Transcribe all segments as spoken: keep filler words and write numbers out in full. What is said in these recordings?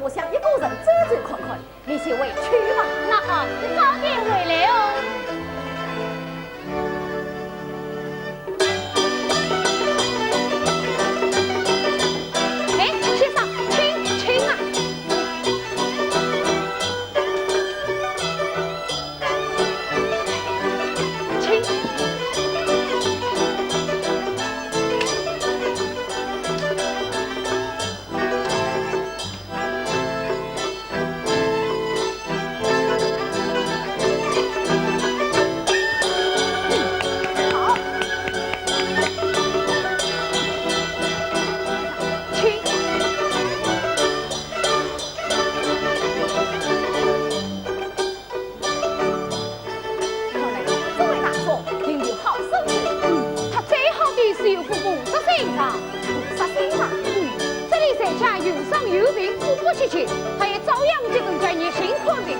我想一个人走走看看，你先回去吧。那好，你早点回来哦。哎，先生，请，请啊。 看来这位大叔定有好生意。嗯，他最好的是有副五色心肠。五色心肠？嗯，这里谁家有伤有病，我不去求，他也照样给人家热心看病。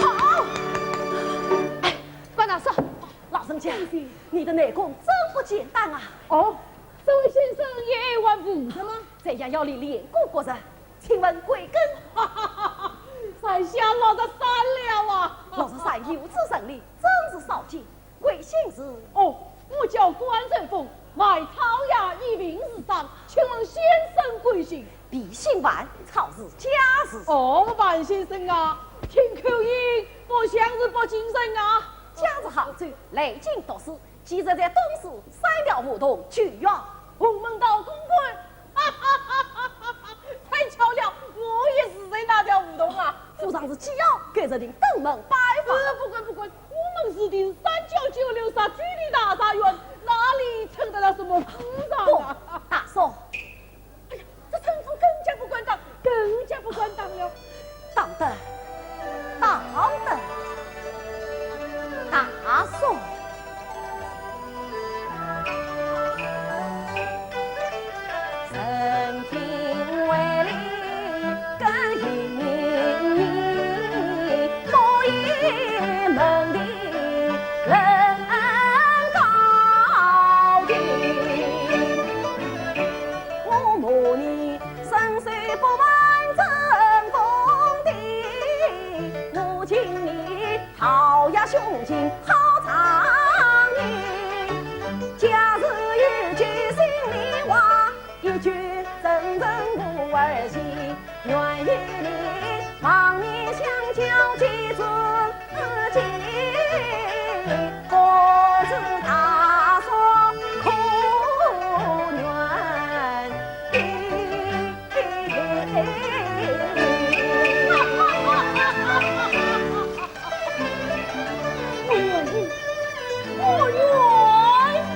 好！哎，关大叔， 老人家，你的内功真不简单啊！哦，这位先生也玩武的吗？在杨窑里练过国术，请问贵庚？哈哈哈哈，在下六十三了啊！六十三有此神力，真是少见。贵姓是？哦，我叫关瑞峰，卖草药医病治伤，请问先生贵姓？敝姓樊，草字家字。哦，樊先生啊，听口音不像是北京人啊。家住杭州，来京读书， 寄住在东市三条胡同九号。洪门道公馆，哈哈哈哈哈！太巧了，我也住在那条胡同啊。府上是几号？改日定登门拜访。呃，不敢不敢，我们住的是三教九流社区的大杂院，哪里称得了什么府上啊？不，大叔， 哎呀，这称呼更加不敢当，更加不敢当了。当得，当得，大叔。我愿意，我愿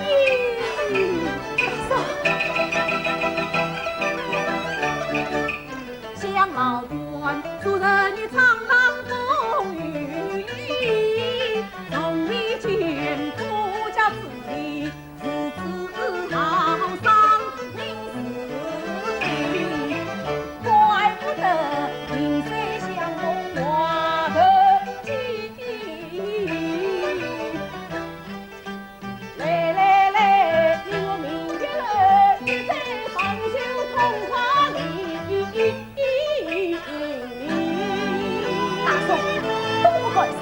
意。大叔。大叔，都不敢说，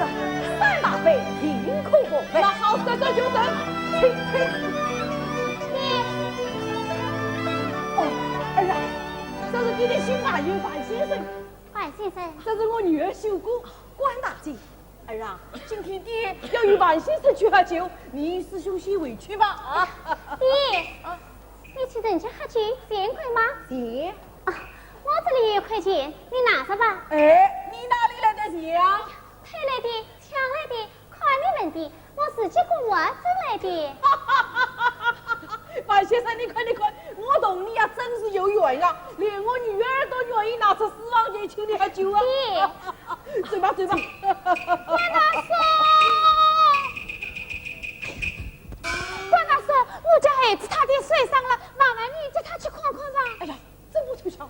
三大杯，定可奉陪。那好，这就等。请，请。爹。哦，儿啊，这是爹的新朋友樊先生。樊先生。这是我女儿秀姑。关大姐。儿啊，今天爹要与樊先生去喝酒，你与师兄先回去吧。啊。爹。啊。 你请人家喝酒，钱够吗？钱？啊，我这里有一块钱，你拿着吧。哎，你哪里来的钱啊？偷来的，抢来的，看你们的，我自己工作挣来的。樊先生，你看，你看，我同你啊，真是有缘啊，连我女儿都愿意拿出私房钱请你喝酒啊。爹。走吧，走吧。关大叔，关大叔，我家孩子差点摔伤了，麻烦你接他去看看吧。哎呀，真不凑巧。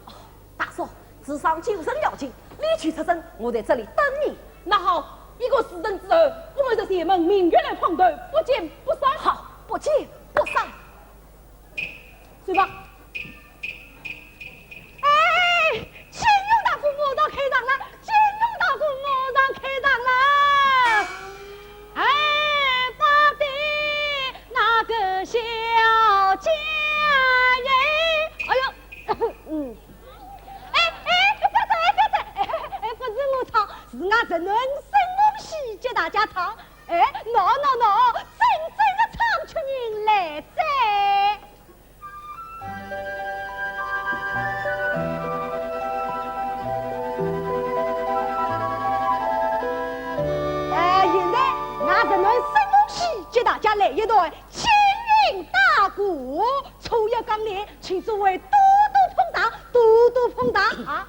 大叔，治伤救人要紧，你去出诊，我在这里等你。那好，一个时辰之后，我们这前门明月楼碰头，不见不散。好，不见不散。走吧。哎，金荣大哥马上开场了，金荣大哥马上开场了。哎，八弟，那个小姐耶，哎呦，嗯。 哎，哎，不要走，哎，不要走，哎，哎，不是我唱，是俺侄囡沈凤喜给大家唱。哎，喏，喏，喏，真正的唱曲人来哉。哎，现在俺侄囡沈凤喜给大家来一段 青云大鼓，初一刚来，请诸位多多捧场，多多捧场啊！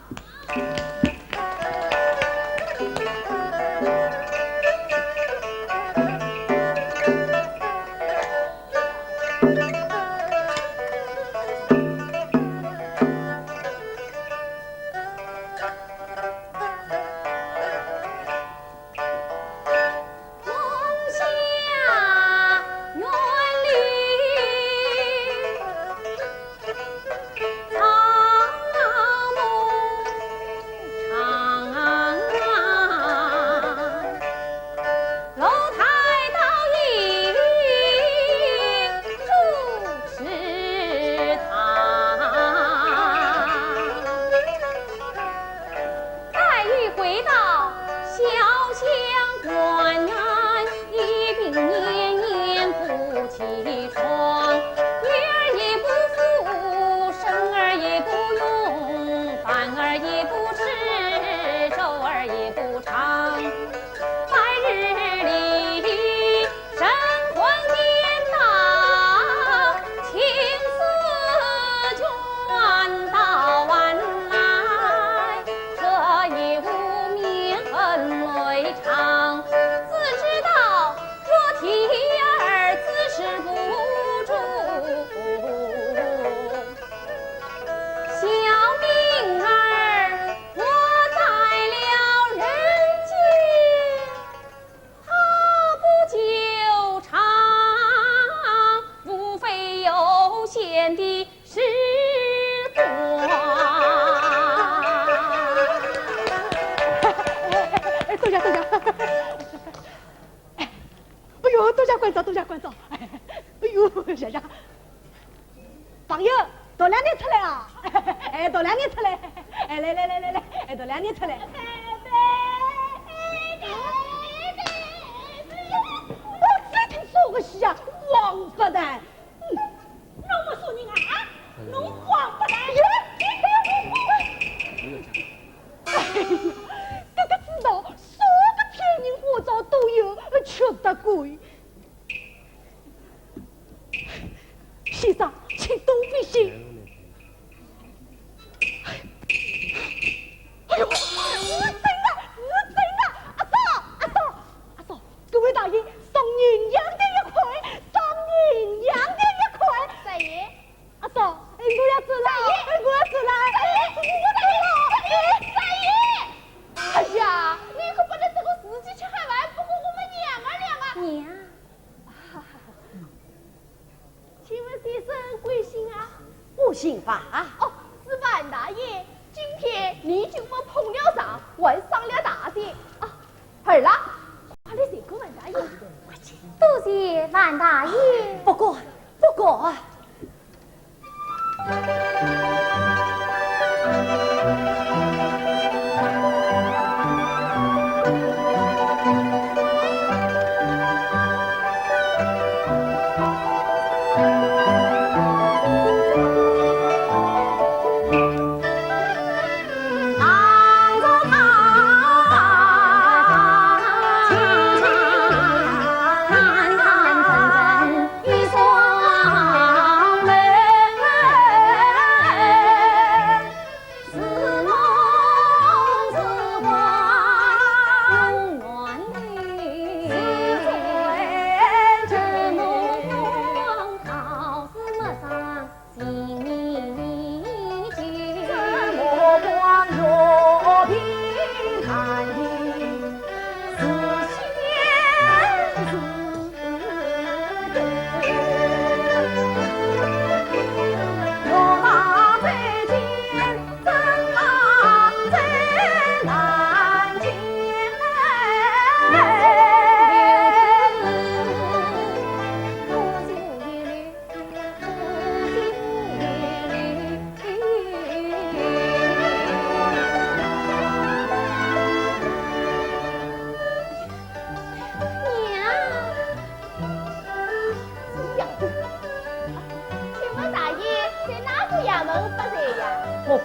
黛玉回到潇湘馆，一病年年不起床，女儿也不抚，孙儿也不用，饭儿也不吃，粥儿也不尝。白日里 神魂颠倒，青丝卷到碗来，这夜无眠恨泪肠。只知道若体儿之时不住，小命儿落在了人间。 他不久长，无非有限的时光。哎，哎，哎，哎，等一下，等一下。哎，哎呦，多谢关照，多谢关照。哎，哎呦，谢谢。 朋友，大两眼出来啊！哎，大两眼出来！哎，来来来来来，哎，大两眼出来！我只听说个戏啊，王八蛋！嗯，侬么说人啊？侬王八蛋！哎呀，哎呀，哎呀！哎呀，搿个世道，啥个天人花招都有，缺德鬼！ 先生，请多费心。哎呦，是真的，是真的！阿嫂，阿嫂，阿嫂，各位大爷，赏银洋钿一块，赏银洋钿一块。大爷，阿嫂，哎，我要走了，哎，我要走了，哎，我要走了，哎，大爷。哎呀，你可不能这个时节吃好饭，不顾我们娘儿俩啊。娘。 请问先生贵姓啊？我姓樊。哦，是樊大爷，今天你给我们捧了场，还赏了大钱啊。儿啦，快来谢过樊大爷。快去。多谢樊大爷。不敢，不敢。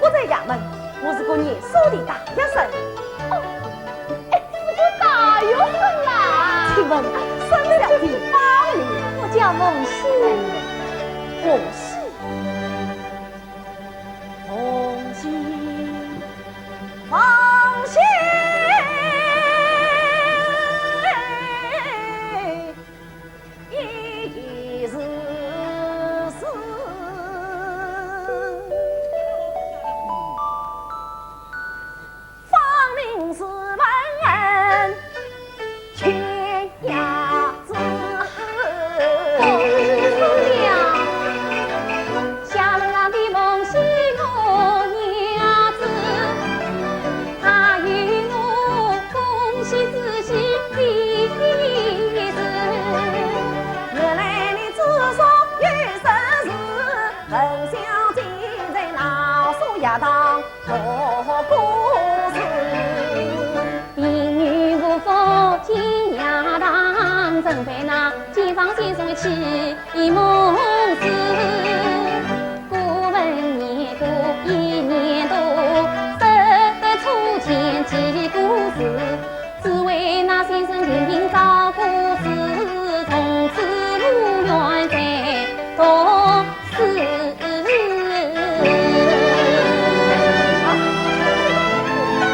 我在衙门，我是个严肃的大学生。哦，哎，是个大学生啦。请问什么叫地方名？我叫凤喜。凤喜。凤喜。凤喜。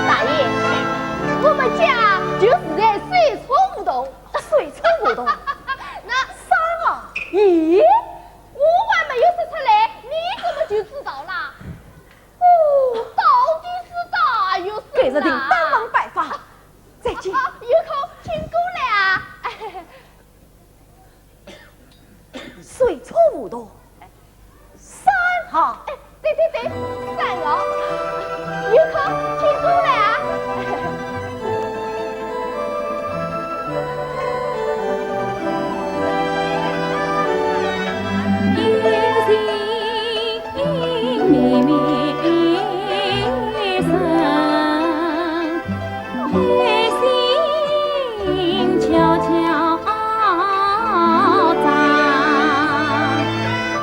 大爷，我们家就住在水车胡同。水车胡同？那……啥啊？咦，我还没有说出来，你怎么就知道啦？哦，到底是大学生啊。改日定当面拜访。再见。啊，有空请过来啊。 水车胡同三号。哎，对对对，三号。有空请过来啊。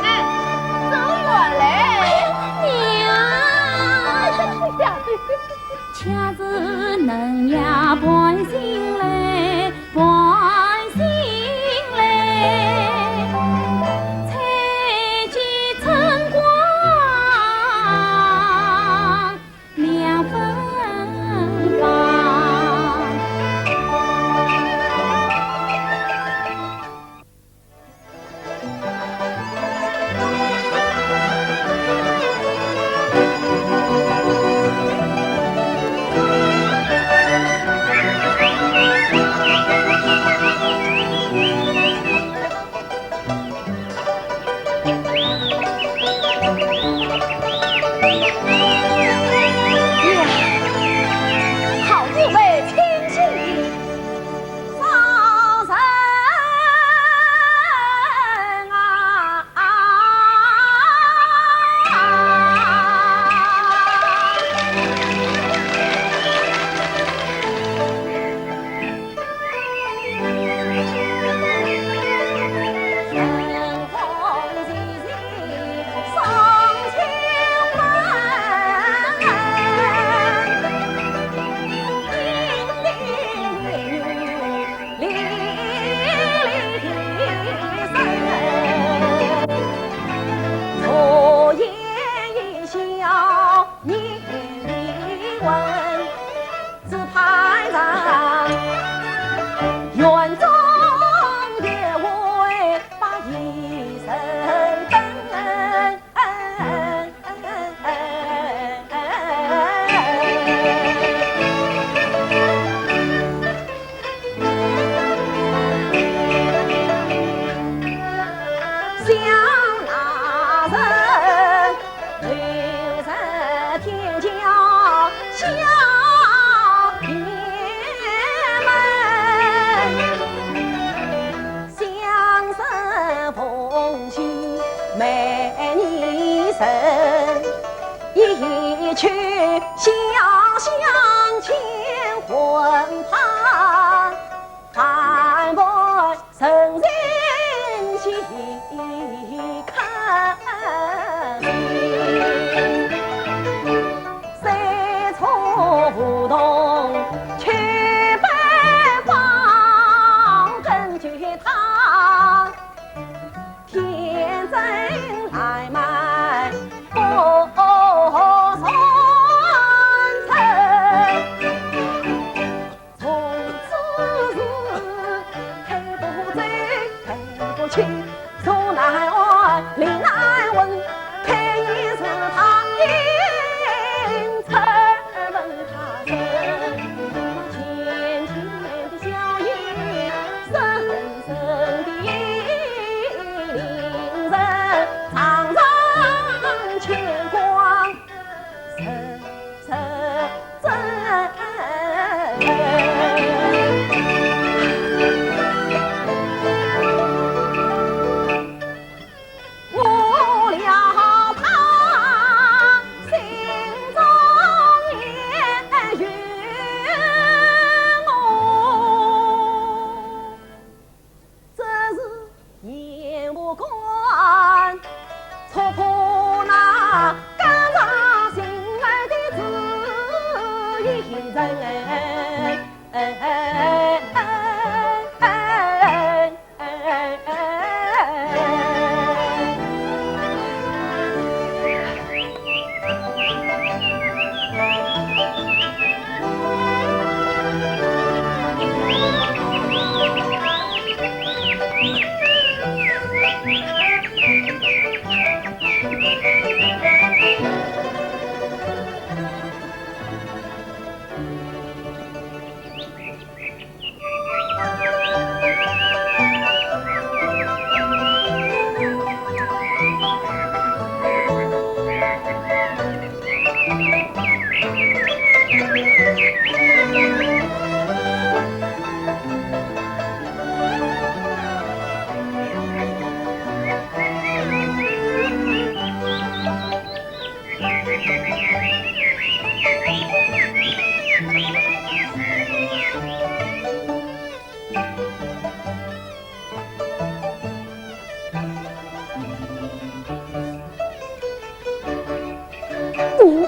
哎，走远嘞。哎呀，娘！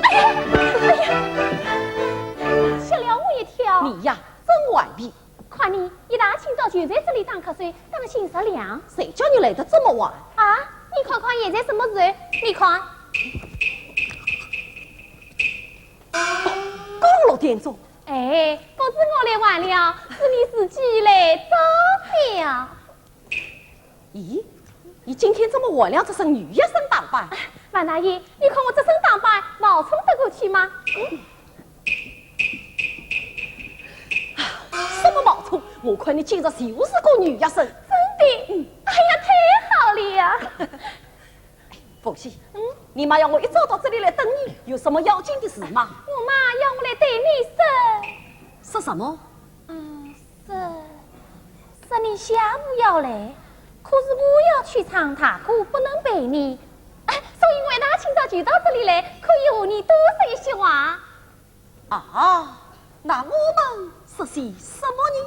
哎呀，哎呀，吓了我一跳。你呀，真顽皮。看你一大清早就在这里打瞌睡，当心着凉。谁叫你来得这么晚？啊，你看看现在什么时候？你看。哦，刚六点钟。哎，不是我来晚了，是你自己来早了。 咦，你今天怎么换了这身女学生打扮？樊大爷，你看我这身打扮，冒充得过去吗？嗯。什么冒充？我看你简直就是个女学生。真的？嗯。哎呀，太好了呀！凤喜，嗯？你妈要我一早到这里来等你，有什么要紧的事吗？我妈要我来对你说。说什么？嗯，说，说你下午要来，可是我要去唱大鼓，不能陪你。哎，所以我一大清早就到这里来，可以和你多说一些话。啊，那我们说些什么呢？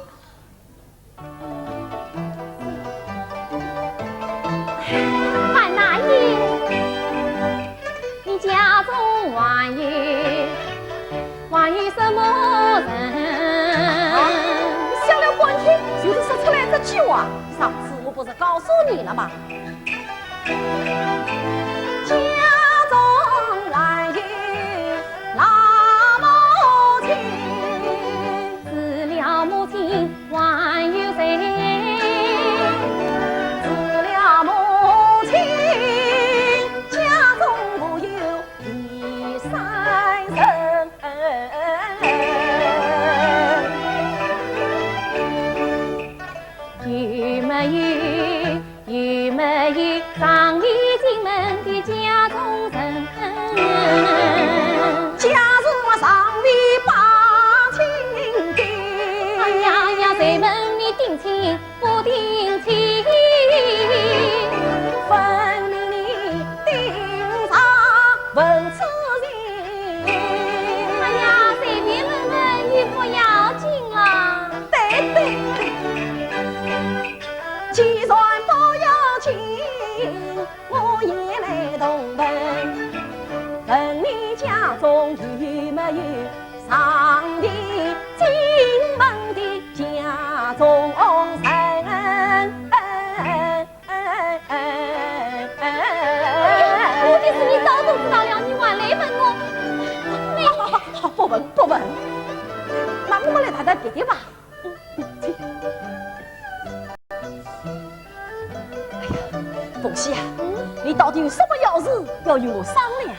樊大爷，你家中还有，还有什么人？啊，想了半天，就是说出来这句话。上次我不是告诉你了吗？家中还有老母亲。 除了母亲还有谁？除了母亲，家中无有第三人。有没有 有没有尚未进门的家中人？家中尚未拜亲的。哎呀呀，谁问你定亲不定亲？分明你定上问此情。哎呀，随便问问也不要紧啦。对对。 既然不要紧，我也来动问，问你家中有没有尚未进门的家中人？哎呀，我的事你早都知道了，你还来问我？你……好，好，好，好，不问，不问。那我们来谈谈别的吧。 哎呀，凤喜啊，嗯？你到底有什么要事要与我商量？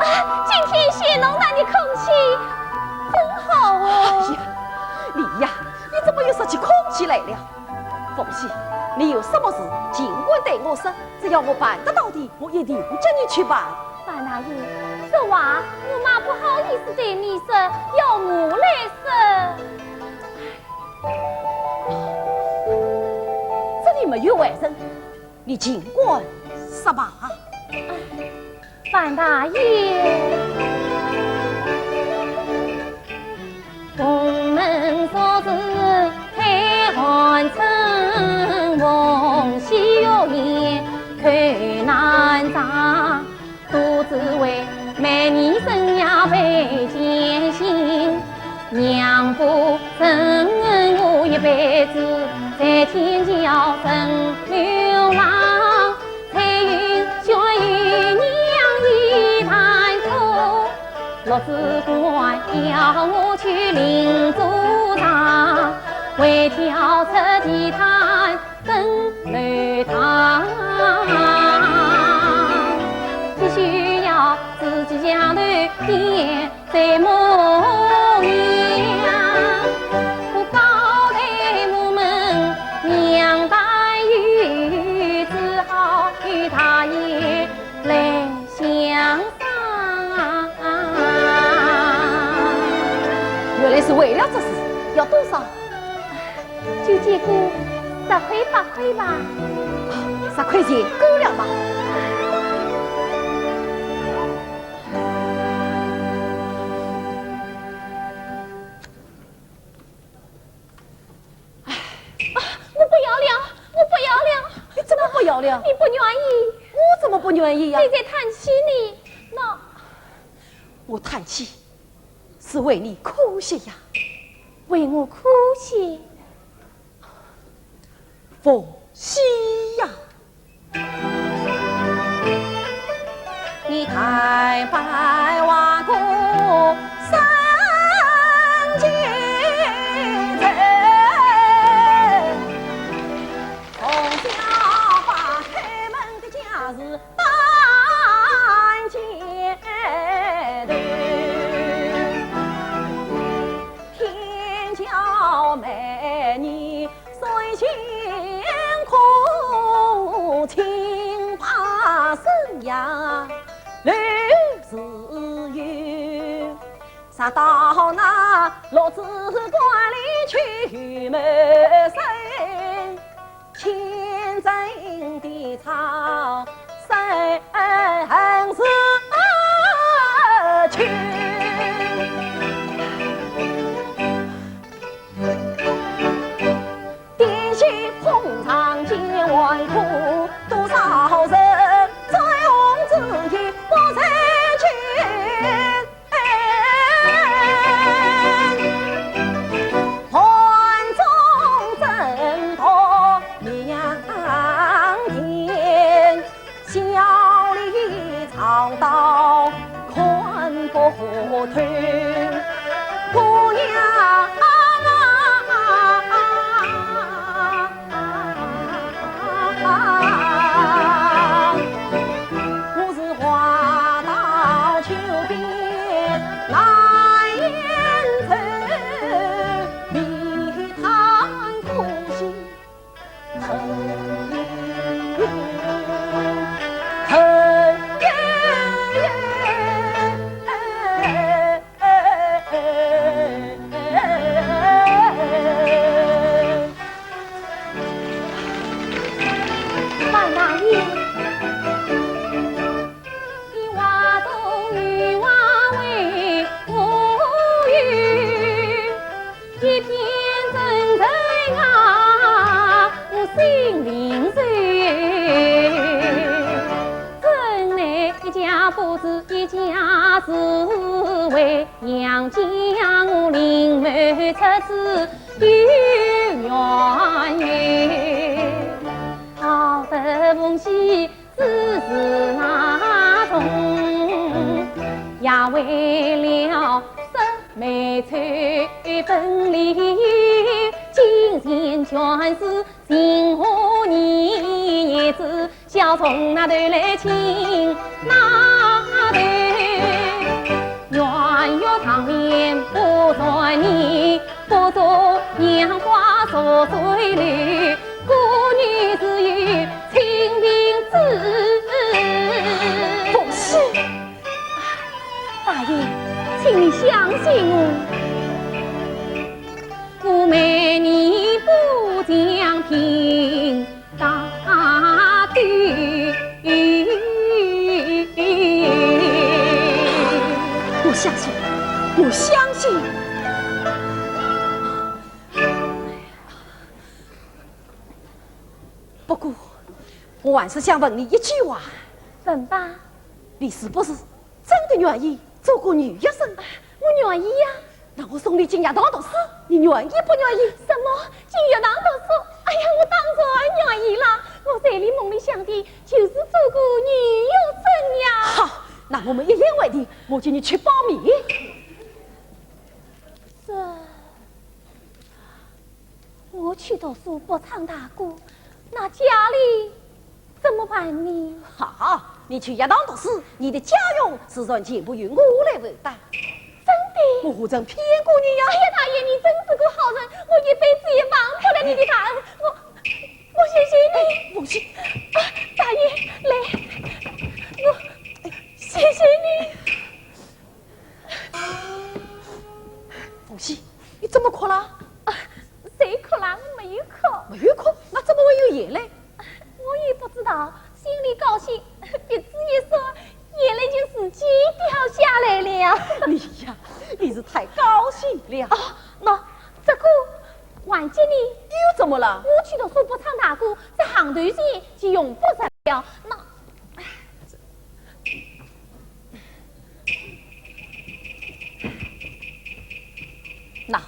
啊，今天谢侬那的空气真好哦。哎呀，你呀，你怎么又说起空气来了？ 凤喜，你有什么事尽管对我说，只要我办得到的，我一定叫你去办。樊大爷，这话我妈不好意思对你说，要我来说。这里没有外人，你尽管说吧。 樊大爷。同门说是太寒春，凤喜玉颜口难张。都只为媒人生涯被艰辛，娘不曾恩我一辈子，在天桥任流浪。 彩云学与娘一谈吐，罗子官要我去领做茶，会跳出地毯登楼堂。只需要自己像头变 在模样，我交代我们娘大爷，只好与大爷来相商。原来是为了这事，要多少？就借个十块八块吧。十块钱够了吧？了。你不愿意？我怎么不愿意呀？你在叹气呢？那……我叹气，是为你可惜呀。为我可惜？凤喜呀！你太白话过三千人，从小把开门的家事担肩头。 天桥美女水晶空，清白生涯泪自由。直到那六子馆里去谋生，千金的草 生死去。点起红墙见纨绔，多少人醉翁之意不在酒。 盘中餐，灯火明前，笑里藏刀，看不透。姑娘啊，我是滑到秋边难言愁，面谈苦心恨远远，恨远远。 马大爷。你话中有话为何语？一片真情啊，我心灵受。真乃一家不是一家之为， 杨家我林某出自有缘由，好得凤喜之事那种，也为了说美丑分离，金钱全是情和意，子 小从那头来亲那头，圆月堂前不转眼，不做杨花似水流，孤女自有清贫之。凤喜，大爷，请你相信我。我美女不讲凭， 大地。我相信，我相信。不过，我还是想问你一句话。问吧。你是不是 真的愿意做个女学生？我愿意呀。那我送你进学堂读书，你愿意不愿意？什么？进学堂读书？哎呀，我当然愿意啦！我在你梦里想的就是做个女学生呀。好，那我们一言为定，我替你去报名。这 我去读书不唱大鼓，那家里怎么办呢？好，你去学堂读书，你的家用自然全部由我来负担。真的？我何曾骗过你呀？哎呀，大爷，你真是个好人，我一辈子也忘不了你的大恩，我，我谢谢你。哎，凤喜。啊，大爷，来，我谢谢你。 凤喜，你怎么哭了？啊，谁哭啦？我没有哭。没有哭？那怎么会有眼泪？我也不知道，心里高兴，鼻子一酸，眼泪就自己掉下来了。你呀，你是太高兴了。哦，那这个还给你。又怎么了？我去读书不唱大鼓，这还行头钱就用不着了。那，那，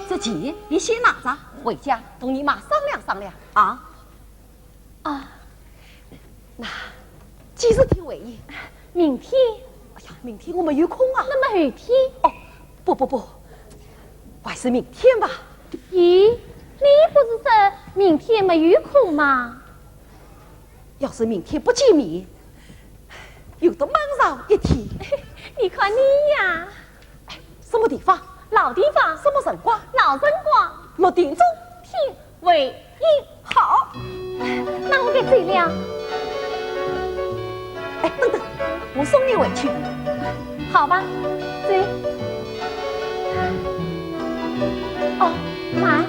这钱你先拿着，回家同你妈商量商量啊。啊，那几时听回音？明天。哎呀，明天我没有空啊。那么后天？哦，不不不，还是明天吧。咦，你不是说明天没有空吗？要是明天不见面，又得忙上一天。你看你呀。哎，什么地方？老地方。什么辰光？老辰光。约定。听回音。好。那我该走了。哎，等等，我送你回去。好吧，走。哦，慢，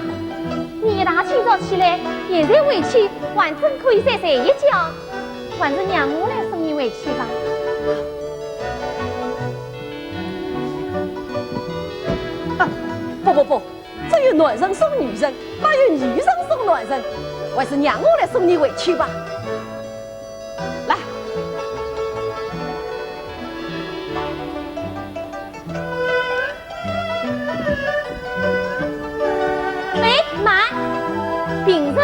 你一大清早起来，现在回去，还真可以再睡一觉。还是让我来送你回去吧。啊，不不不，只有男人送女人，没有女人送男人，还是让我来送你回去吧。来。哎，慢，平时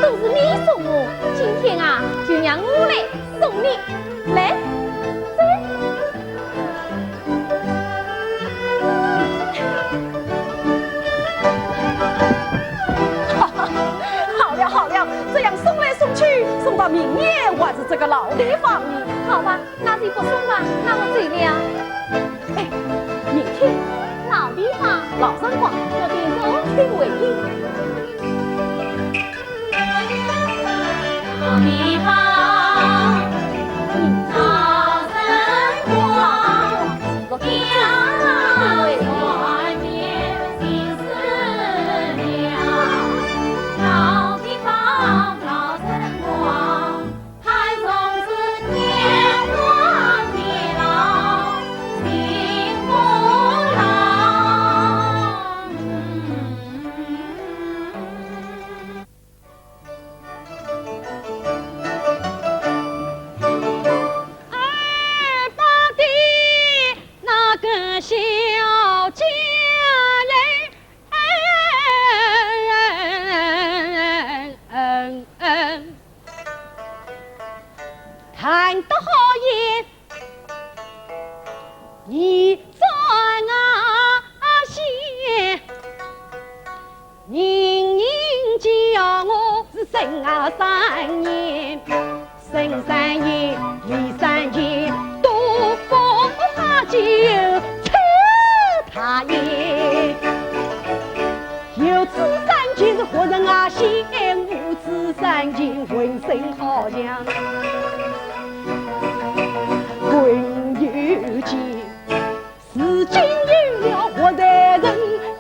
都是你送我，今天啊，就让我来送你。来，走。好了好了，这样送来送去，送到明年还是这个老地方呢。好吧，那就不送了，那我走了。哎，明天，老地方，老辰光，约定。听回音。老地方，老辰光，约定。二房的那个小姐嘞，谈得好也，你赚啊些。 人人叫我是沈啊三爷，沈三爷、李三爷，都不怕，只有臭大爷。有此三爷是活人啊仙，无此三爷浑身好像滚油钱。 如今有了活财人，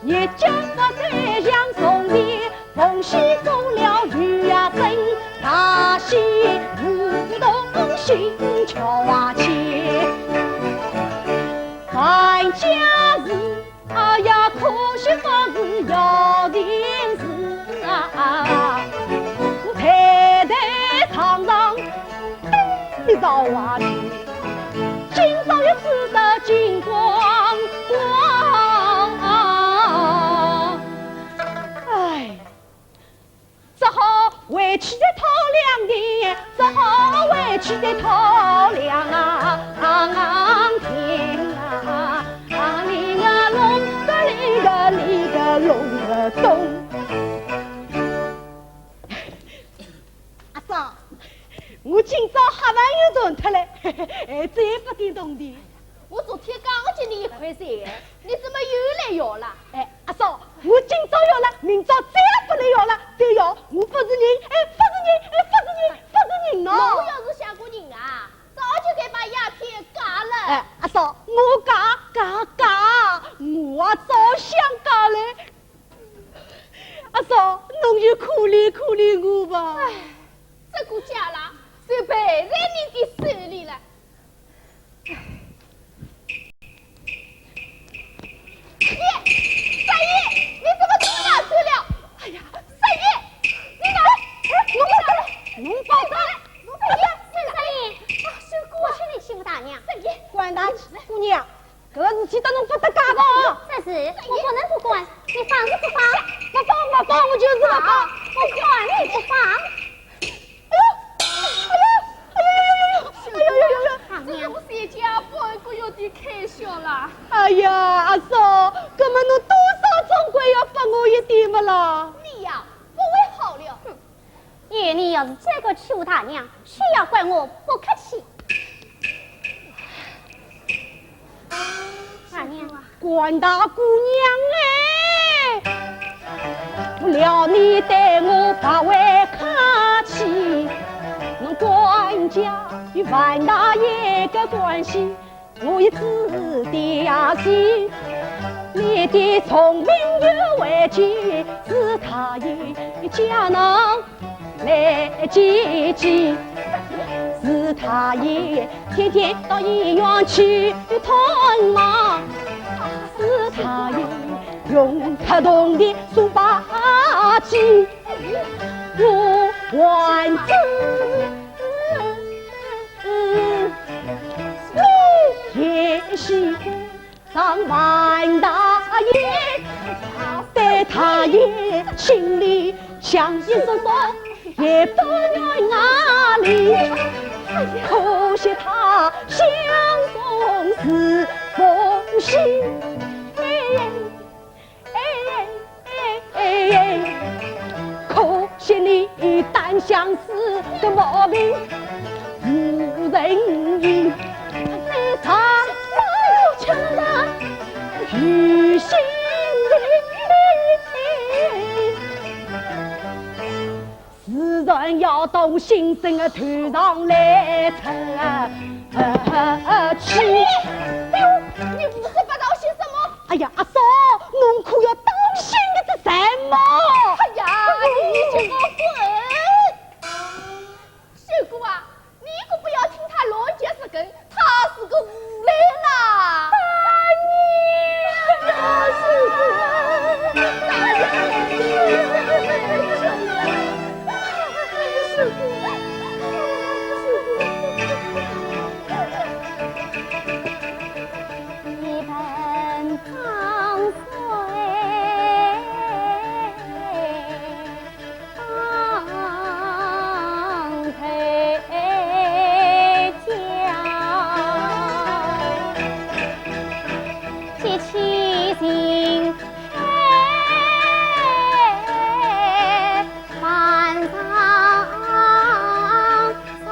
日脚不再像从前，逢喜过了雨呀声，大喜无动心跳啊切。看家事，哎呀，可惜不是要紧事啊，台台上上 一朝话题，今朝又知道金光光。哎，只好回去再讨两钿，只好回去再讨两钿啊！啊，天啊，啊，里啊隆，个里个里个隆个咚。 阿嫂，我今朝还蛮有赚头嘞，哎，这也不点铜钿。我昨天刚借你一块钱，你怎么又来要了？哎，阿嫂，我今朝要了，明朝再也不能要了，再要我不是人，哎，不是人，哎，不是人，不是人哦。侬要是像个人啊，早就该把鸦片戒了。哎，阿嫂，我戒，戒，戒，我啊早想戒嘞。 阿嫂，侬就可怜可怜我吧。哎，这个家啦，就败在你的手里了。哎。耶，三爷，你怎么这么拿手了？哎呀，三爷，你拿，娘。官大姑娘，搿个事体当中勿搭界个哦。这事我不能不管，你放是不放？勿放，勿放，我就是勿放。好，我管你不放。哎呦，哎呦，哎呦，哎呦，哎呦，哎呦，哎呦，哎呦，哎呦。这个我自己也不能够有点开销啦。哎呀，阿嫂，搿么侬多少总归要分我一点么啦？你呀，不会好了。哼， 有你要是再敢欺负大娘，休要怪我不客气。大娘，官大姑娘哎，不料你对我不会客气，侬官家与樊大爷的关系， 我也知道呀，是你的聪明有为，是他也家能来接济，是他也天天到医院去探望，是他也用他动的数把计，我还知。 也喜欢上樊大爷，对他也心里想一说说，也不愿哪里。可惜他相公是不行。 哎，哎，哎，哎，可惜你单相思的毛病无人医，你常常求人于心里。 自然要到新生的头上来出气。哎呦，你胡说八道些什么？哎呀，阿嫂，侬可要当心个，这什么？哎呀，你这个混！秀姑啊，你可不要听他乱嚼舌根， 他是个无赖啦！大娘！一盆汤水 当头家，激起心开万丈山。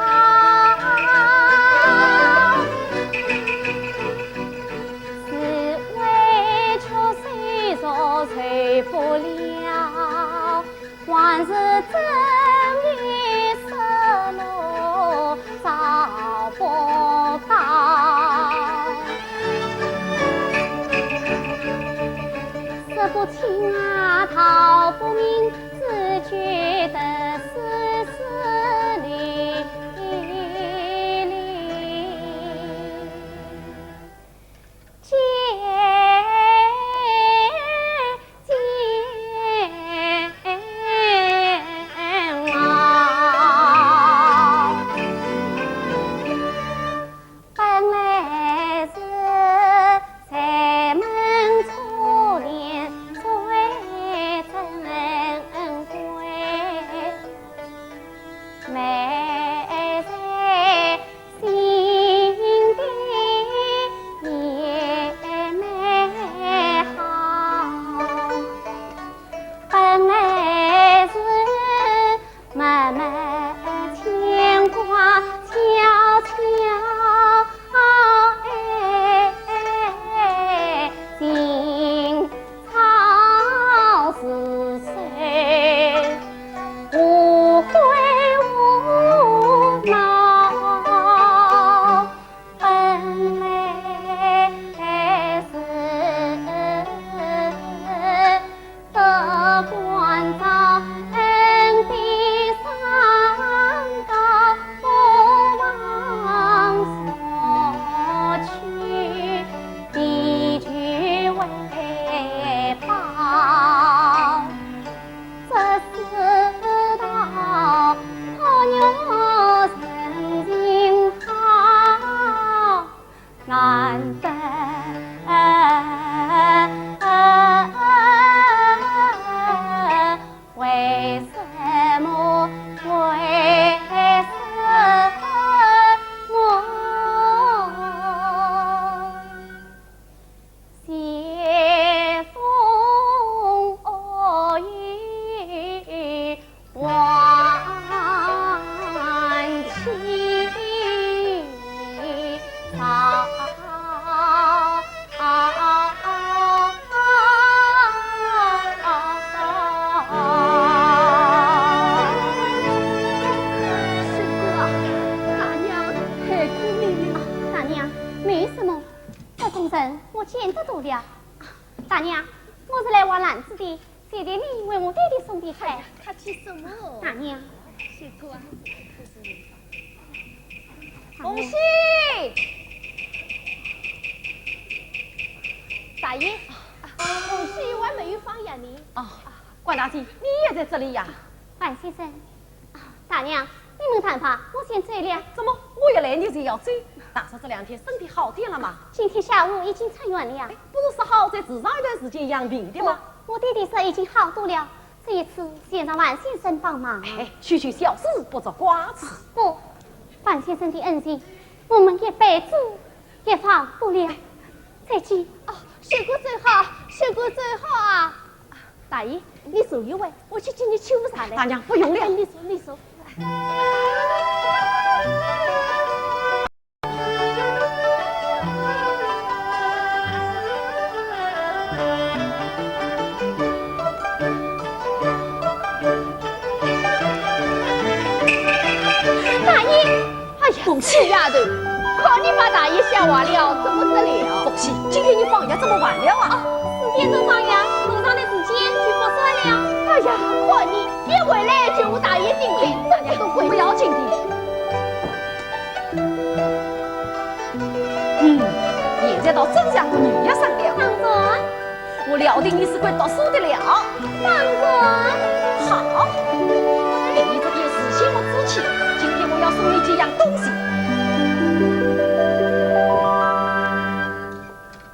是委屈谁做谁不了，还是真的失落找不到。说不清啊，道不明，只觉得丝丝离离。 本来是柴门珠帘最珍贵，为什么？为什么？ 斜风哦雨晚起潮。水果啊，大娘害苦你了。大娘，没什么。 这种人我见得多了。大娘，我是来还篮子的，谢谢你为我爹爹送的菜。哎呀，客气什么？大娘。水果啊。凤喜！大爷，凤喜还没有放学呢。哦，关大姐，你也在这里呀？樊先生，啊，大娘，你们谈话，我先走了。怎么，我一来你就要走？大叔这两天身体好点了吗？今天下午已经出院了。哎，不是说好再住上一段时间养病的吗？我，我爹爹说已经好多了，这一次全仗樊先生帮忙。哎，区区小事，不足挂齿。不，樊先生的恩情，我们一辈子也忘不了。再见。哦，水果走好，水果走好啊。 大爷，你坐一会，我去给你沏壶茶来。大娘，不用了。哎，你坐，你坐。大爷， 哎呀，凤喜丫头，看你把大爷吓坏了，怎么得了？凤喜，今天你放学这么晚了啊？哦，四点钟放学，路上的时间就不算了。哎呀，看你一回来就和大爷顶嘴，真是个鬼。不要紧的。嗯，现在倒真像个女学生了。当然。 我料定你是会读书的了。当然。好，给你这点时间和志气，今天我要送你几样东西。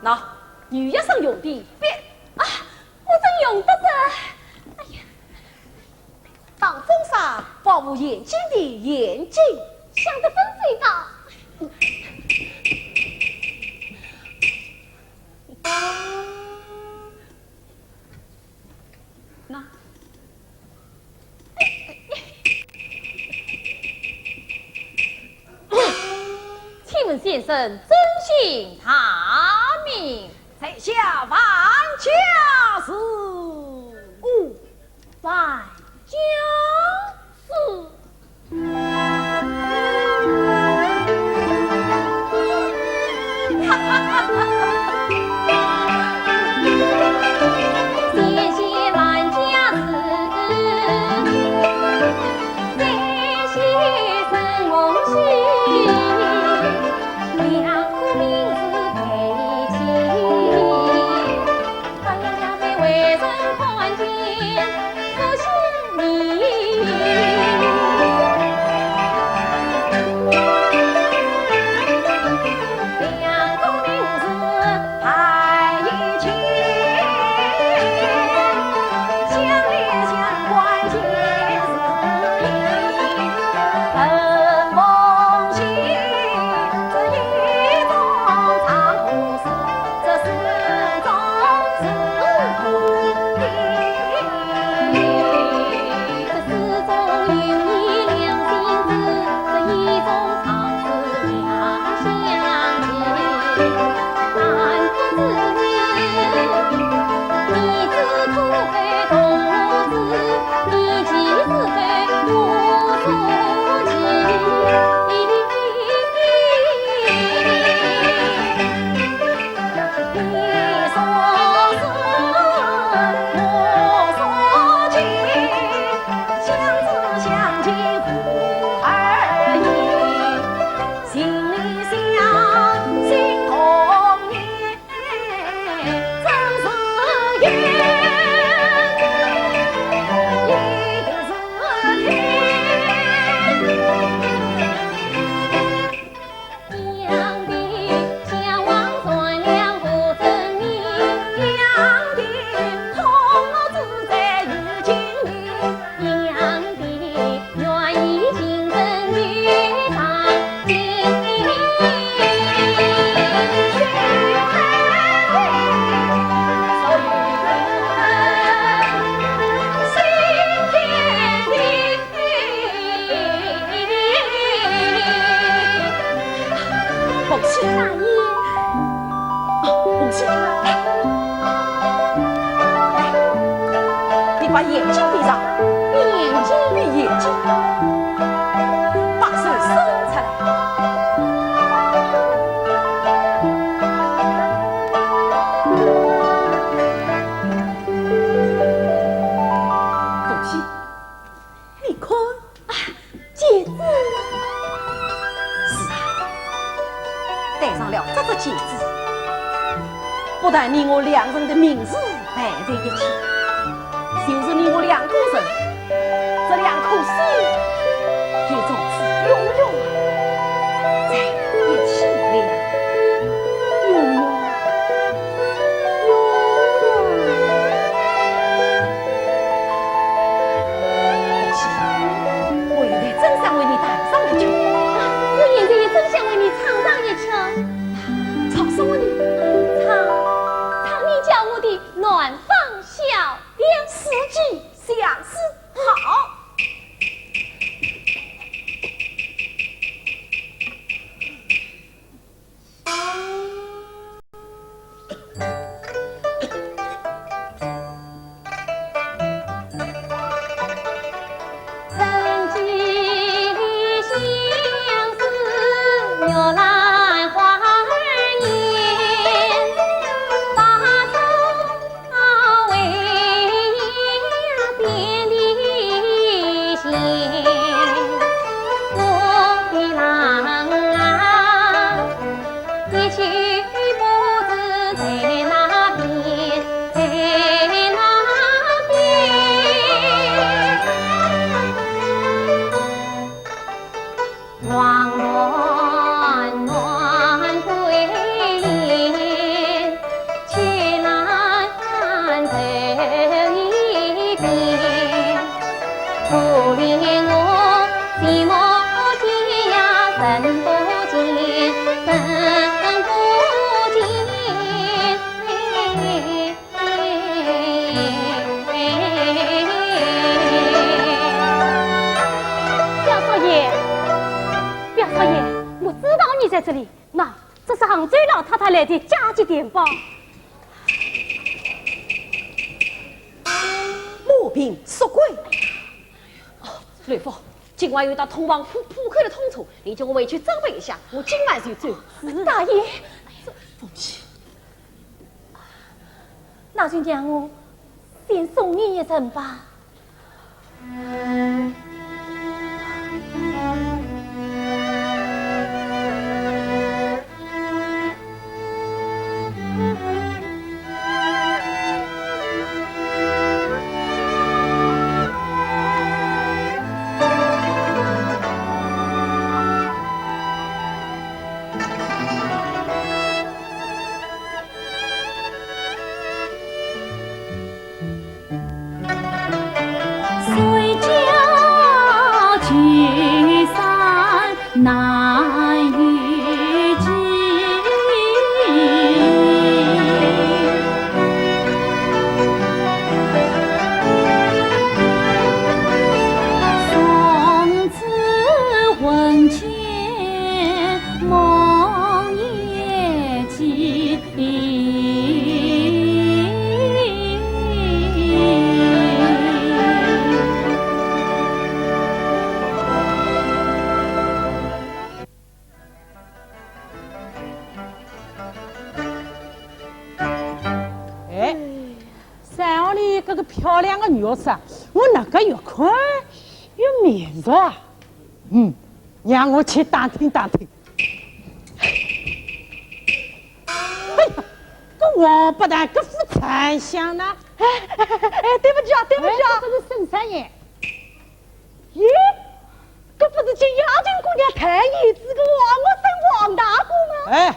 喏，女学生用的笔。啊，我正用得着。哎呀， 防风沙，保护眼睛的眼镜。想得真周到。喏。请问先生尊姓大名？在下樊家树。哦， 樊家树。眼睛闭上，眼睛闭，眼睛，把手伸出来。凤喜，你看，啊，戒指。是啊，戴上了这只戒指，不但你我两人的名字摆在一起， 就是你我两个人，这两颗心也从此永远在一起了。永远，永远。凤喜，我现在真想为你弹上一曲。啊，我现在也真想为你唱上一曲。唱什么呢？唱，唱你教我的南方小调。四季 相思。好。表少爷，表少爷，我知道你在这里。那，这是杭州老太太来的加急电报。马兵宿贵。哦，刘福，今晚有一趟通往浦，浦口的通车，你叫我回去准备一下，我今晚就走。是。大爷，凤喜， 那就让我先送你一程吧。哎，山坳里搿个漂亮的女学生，我哪个越看越面熟啊？嗯，让我去打听打听。哎呀，搿王八蛋，搿副惨相呢？哎，哎，哎，对不起啊，对不起啊。哎，这是沈三爷。 咦，搿不是叫雅琴姑娘弹弦子个王学生王大哥吗？哎，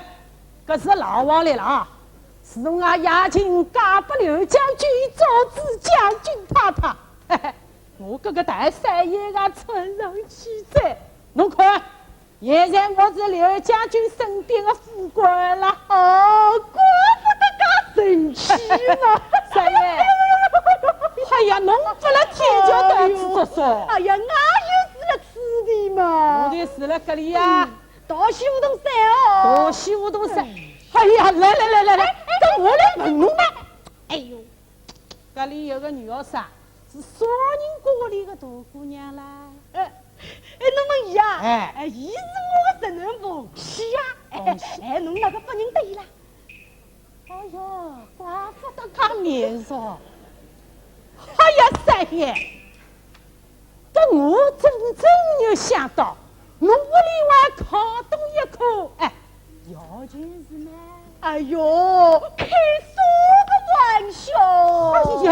搿是老王来了啊！自从啊雅琴嫁拨刘将军，做仔将军太太，嘿嘿，我搿个大少爷啊，乘上去哉。侬看， 现在我是刘将军身边的副官了。哦，怪不得介神气嘛。少爷，哎呀，侬勿辣天桥到处做啥？哎呀，我又是辣此地嘛。侬就住辣搿里呀？嗯，大喜胡同三号。大喜胡同三。哎呀，来来来来来，哎，哎，等我来问侬呢。哎呦，搿里有个女学生，是啥人家里个大姑娘啦？哎，哎，侬问伊啊？哎。哎，伊是我个侄囡凤喜呀。凤喜。哎，侬哪个勿认得伊啦？哎呀，怪勿得介面熟。哎呀，三爷，搿我真正没想到，侬屋里还靠东一棵，哎， 摇钱树呢？哎哟，开啥个玩笑？哎呀，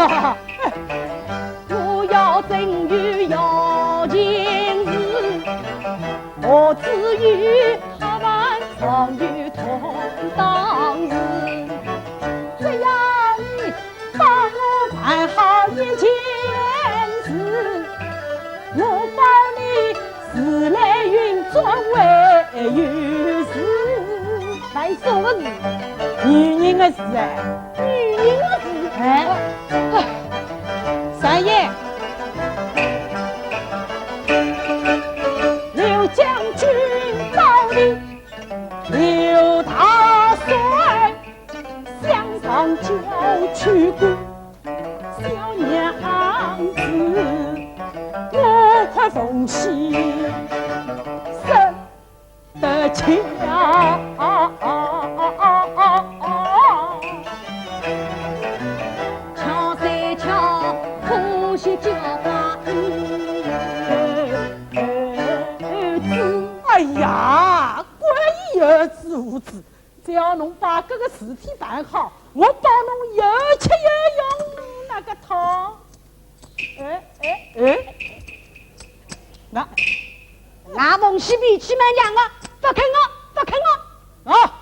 我要真有摇钱树，我只有他们常有同当时。只要你 帮我办好一件事，我保你时来运转会有事。办啥个事？女人的事哎。女人的事？哎，三爷，刘将军到底，刘大帅，想上郊去过 小娘子，我看凤喜生得巧。巧三巧，凤喜叫花子。哎呀，关于儿子无子， 只要侬把搿个事体办好，我保侬有吃有用，哪个讨？哎，哎，哎，那，那凤喜脾气蛮犟啊，勿肯啊，勿肯啊。啊，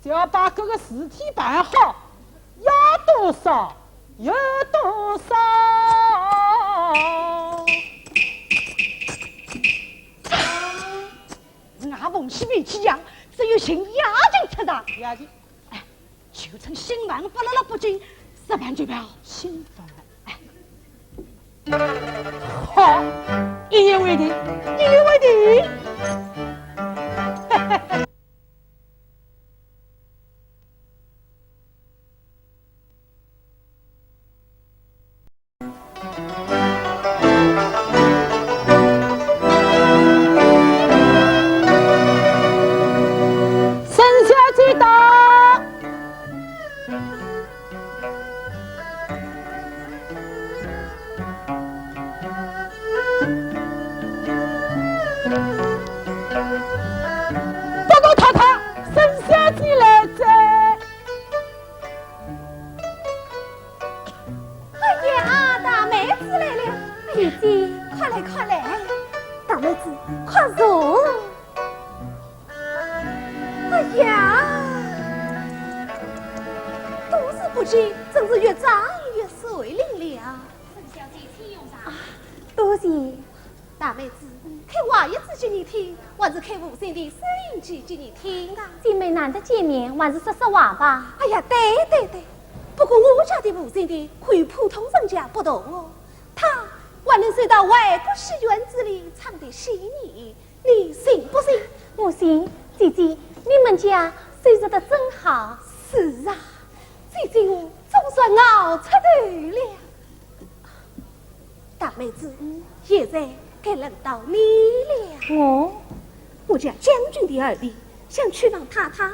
只要把搿个事体办好，要多少有多少。 我凤喜脾气犟，只有寻雅琴出场。雅琴？哎，就趁新郎勿辣辣北京，十万就跑。新郎？哎。好，一言为定。一言为定。沈小姐到。报告太太，沈小姐来哉。 哎呀，大妹子来了。姐姐。快来，快来。大妹子，快坐。哎呀，多时不见，真是越长越水灵了。沈小姐，请用茶。啊，多谢。 大妹子，开话匣子给你听，还是开无线电收音机给你听啊？姐妹难得见面，还是说说话吧。哎呀，对对对，不过我家的无线电和普通人家不同哦，它还能收到外国戏院子里唱的戏呢，你信不信？我信，姐姐，你们家收拾得真好。是啊，姐姐我总算熬出头了。 大妹子，现在该轮到你了。哦？我家将军的二弟想娶房太太，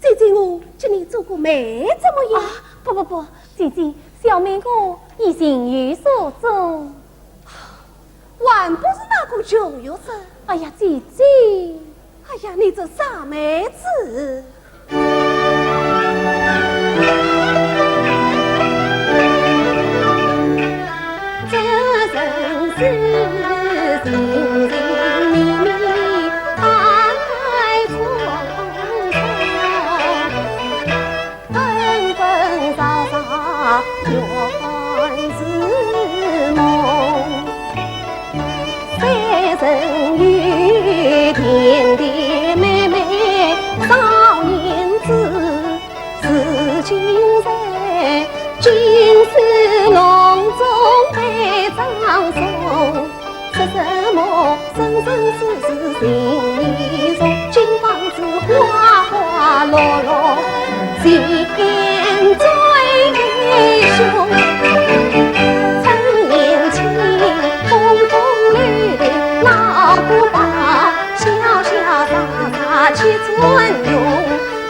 姐姐我给你做个媒怎么样？啊，不不不，姐姐，小妹我已情有所钟。还不是那个穷学生？哎呀，姐姐。 哎呀，你这傻妹子！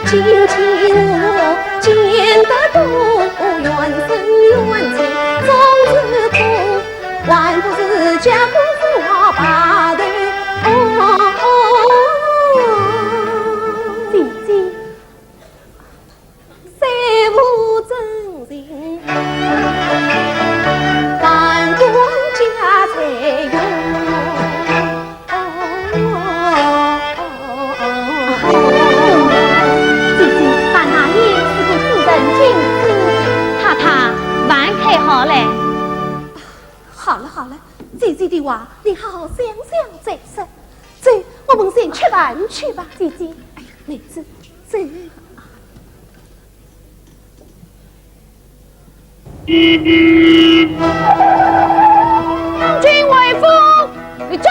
今天我见得多，冤深冤浅总是苦，还不如家公子我白头。哦，姐姐，三五真情，弹弓加彩云。 姐姐，把那胭脂布置成金子。太太，饭开好嘞。好了好了，姐姐的话，你好好想想再说。走，我们先吃饭去吧。姐姐，哎呀，妹子，走。 将军回府，立正。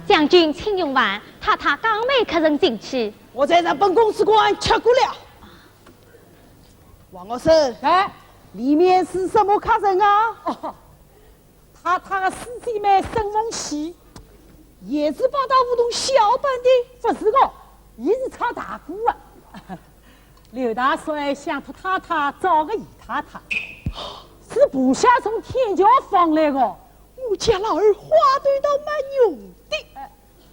将军请用饭，太太刚陪客人进去。我在日本公使馆吃过了。王学生，哎，里面是什么客人啊？哦， 太太的师姐妹沈凤喜，也是八大胡同小班的。不是个，伊是唱大鼓的。刘大帅想托太太找个姨太太，是部下从天桥放来的。我家老二花头倒蛮浓的。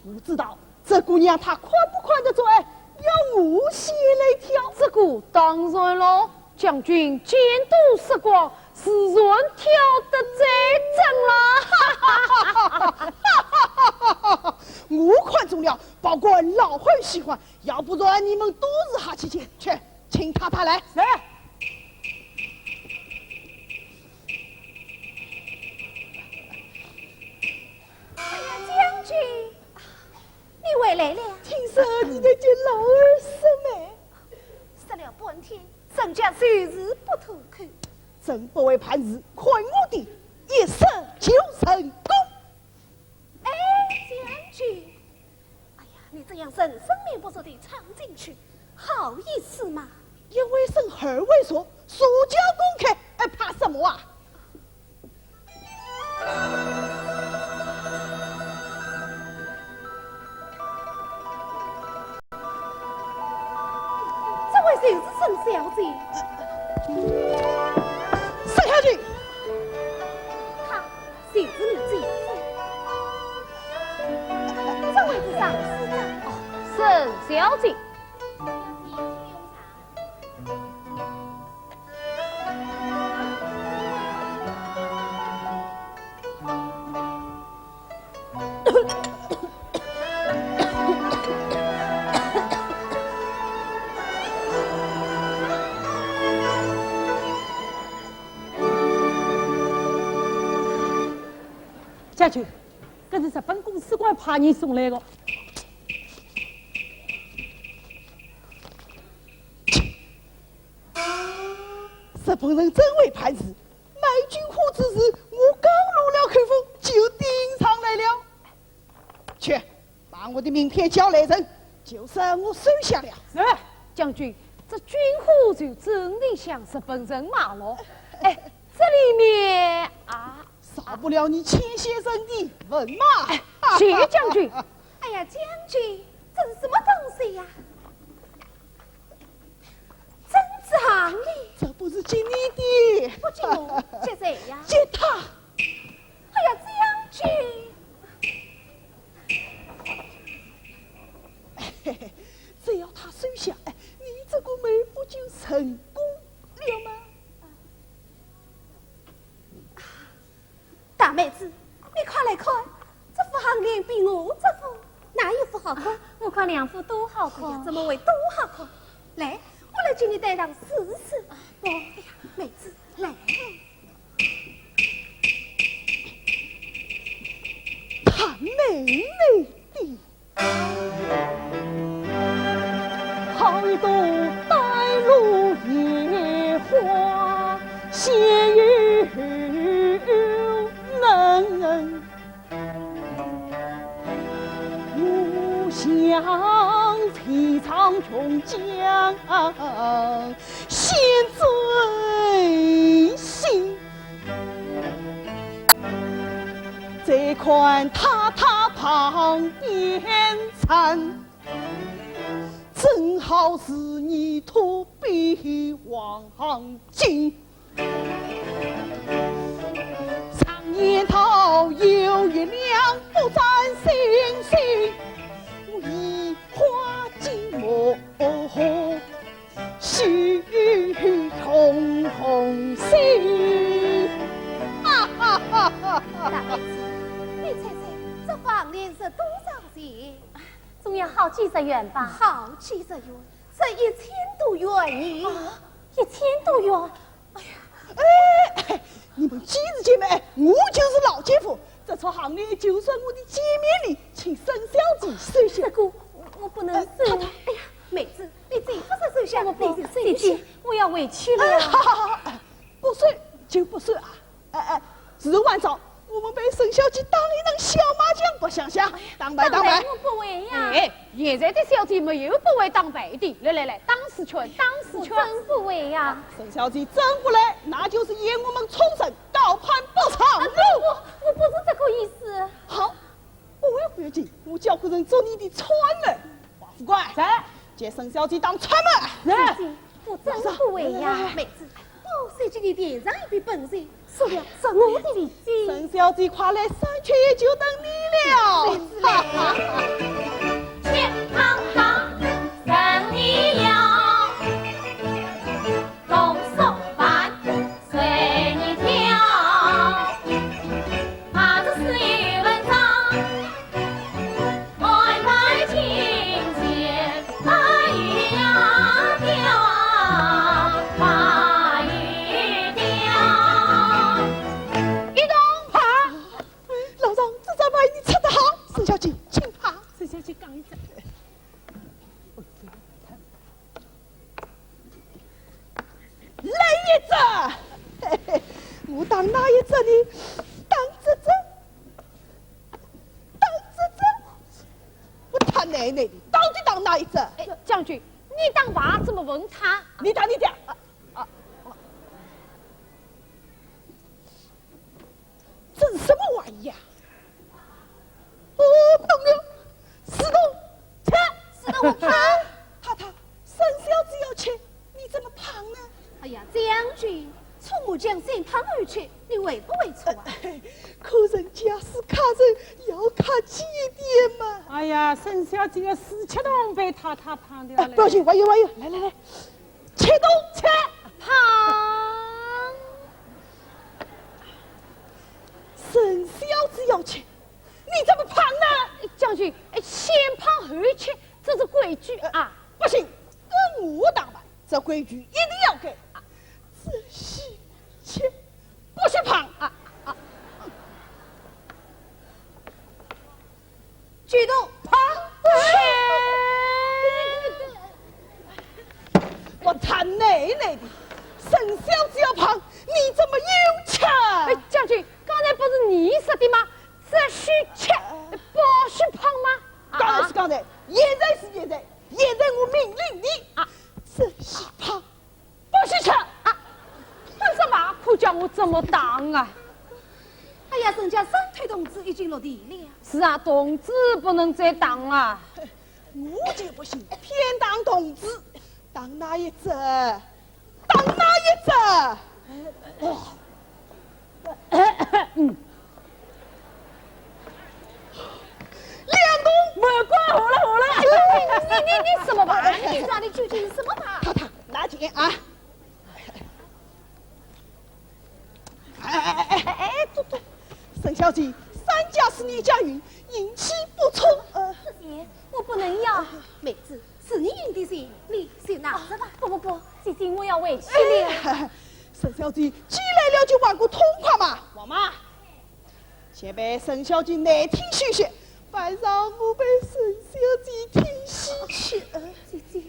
不知道这姑娘她看不看得中，哎，要我先来挑。这个当然咯，将军见多识广，自然挑得最准啦。我看中了，保管老二喜欢，要不然你们都是哈气钱。去，请太太来。来。哎呀，将军， 你回来了。听说你在给老二说媒。说了半天，人家就是不吐口。真不会办事，看我的，一说就成功。哎，将军，哎呀，你这样人生面不熟地闯进去，好意思吗？一回生二回熟，社交公开，还怕什么啊？ 这位就是沈小姐。沈小姐，她就是你姐姐。这位是尚书长。哦，沈小姐。 将军，搿是日本公使馆派人送来的。 日本人真会办事，卖军火之事，我刚露了口风，就盯上来了。去，把我的名片交来人，就说我收下了。是，将军，这军火就真的向日本人买了。哎，这里面啊，少不了你钱先生的文嘛。哎，谢将军。哎呀，将军，这是什么东西呀？ 珍珠项链。这不是给你的。不给我，给谁呀？给他。哎呀，将军！嘿嘿，只要他收下，哎，你这个媒不就成功了吗？ 大妹子，你快来看，这副项链比我这副哪一副好看？啊，我看两副都好看。哎呀，怎么会都好看？来，我来给你戴上试试。啊，不。哎呀，妹子，来。她美美的。好一朵带露野花，鲜又嫩。我想陪唱琼浆献醉心。 再看太太旁边站，正好是泥土比黄金。常言道，有月亮不沾星星，梨花尽没 许红红心。哈哈哈哈哈！大妹子，你猜猜，这黄连是多少钱？总要好几十元吧。好几十元，这一千多元呢。啊，一千多元？哎呀，哎，你们几时见面？哎，我就是老奸夫，这串项链就算我的见面礼，请沈小姐收下。这个我不能收。呃，太太。哎呀，妹子， 你这不是收下，不，不，你是收下。姐姐，我要回去了。哎，好，好，好，哎，不收就不收啊。哎，哎，是晚上我们陪沈小姐打了一场小麻将，不想想？哎呀，打牌，打牌。打牌我不会呀。哎，现在的小姐没有不会打牌的。来，来，来，打十圈，打十圈。我真不会呀。沈小姐真不来，那就是嫌我们冲绳高攀不上路。啊，不，我不是这个意思。好， 不要，不要紧，我叫个人做你的串门。王副官，在。给沈小姐打串门。在。姐姐，我真不会呀。妹子，我先给你垫上一杯本水，说了这我的礼金。沈小姐，快来，三缺一就等你了。妹子嘞。一同。哎，老丈，这张牌你出得好，沈小姐，请吧。沈小姐讲一张。 来一只，嘿嘿，我打哪一只呢？打这只，打这只，我他奶奶的，到底打哪一只？哎，将军，你打牌怎么问他？你打你的。啊，啊，啊。 这是什么玩意啊？哦，朋友，四筒，吃，四筒我碰。太太，沈小姐要吃，你怎么碰呢？哎呀，将军，搓麻将先碰后吃，你会不会搓啊？可人家是客人，要客气一点嘛。哎呀，沈小姐的四七筒被太太碰掉了。哎，不要紧，还有，还有，来，来，来。 七筒，吃，碰。沈小姐要吃，你怎么碰呢？将军，哎，先碰后吃，这是规矩啊。呃，不行，跟我打牌，这规矩一定要改。啊，这是吃，不许碰啊！啊，啊。 九筒，碰。我他奶奶的，沈小姐要碰，你怎么又吃？哎，将军，刚才不是你说的吗？只许吃，不许碰吗？啊？刚才是刚才，现在是现在，现在我命令你，啊，只许碰。 不许吃啊！这把可叫我怎么打啊？哎呀，人家三推筒子已经落地了。是啊，筒子不能再打啊。我就不信，偏打筒子，打哪一只？打哪一只？嗯。 两筒。没关好了，好了。你，你，你什么牌？你抓的究竟是什么牌？太太，拿钱啊！哎，哎，哎，哎，哎，哎，嘟，嘟。沈小姐，三家是你家运，运气不错，呃。这些我不能要。妹子，是你赢的钱，你先拿着吧。啊，不，不，不，姐姐，我要回去了。哎，沈小姐，既来了就玩个痛快嘛。王妈， 先陪沈小姐内厅休息，晚上我陪沈小姐听戏去。姐姐，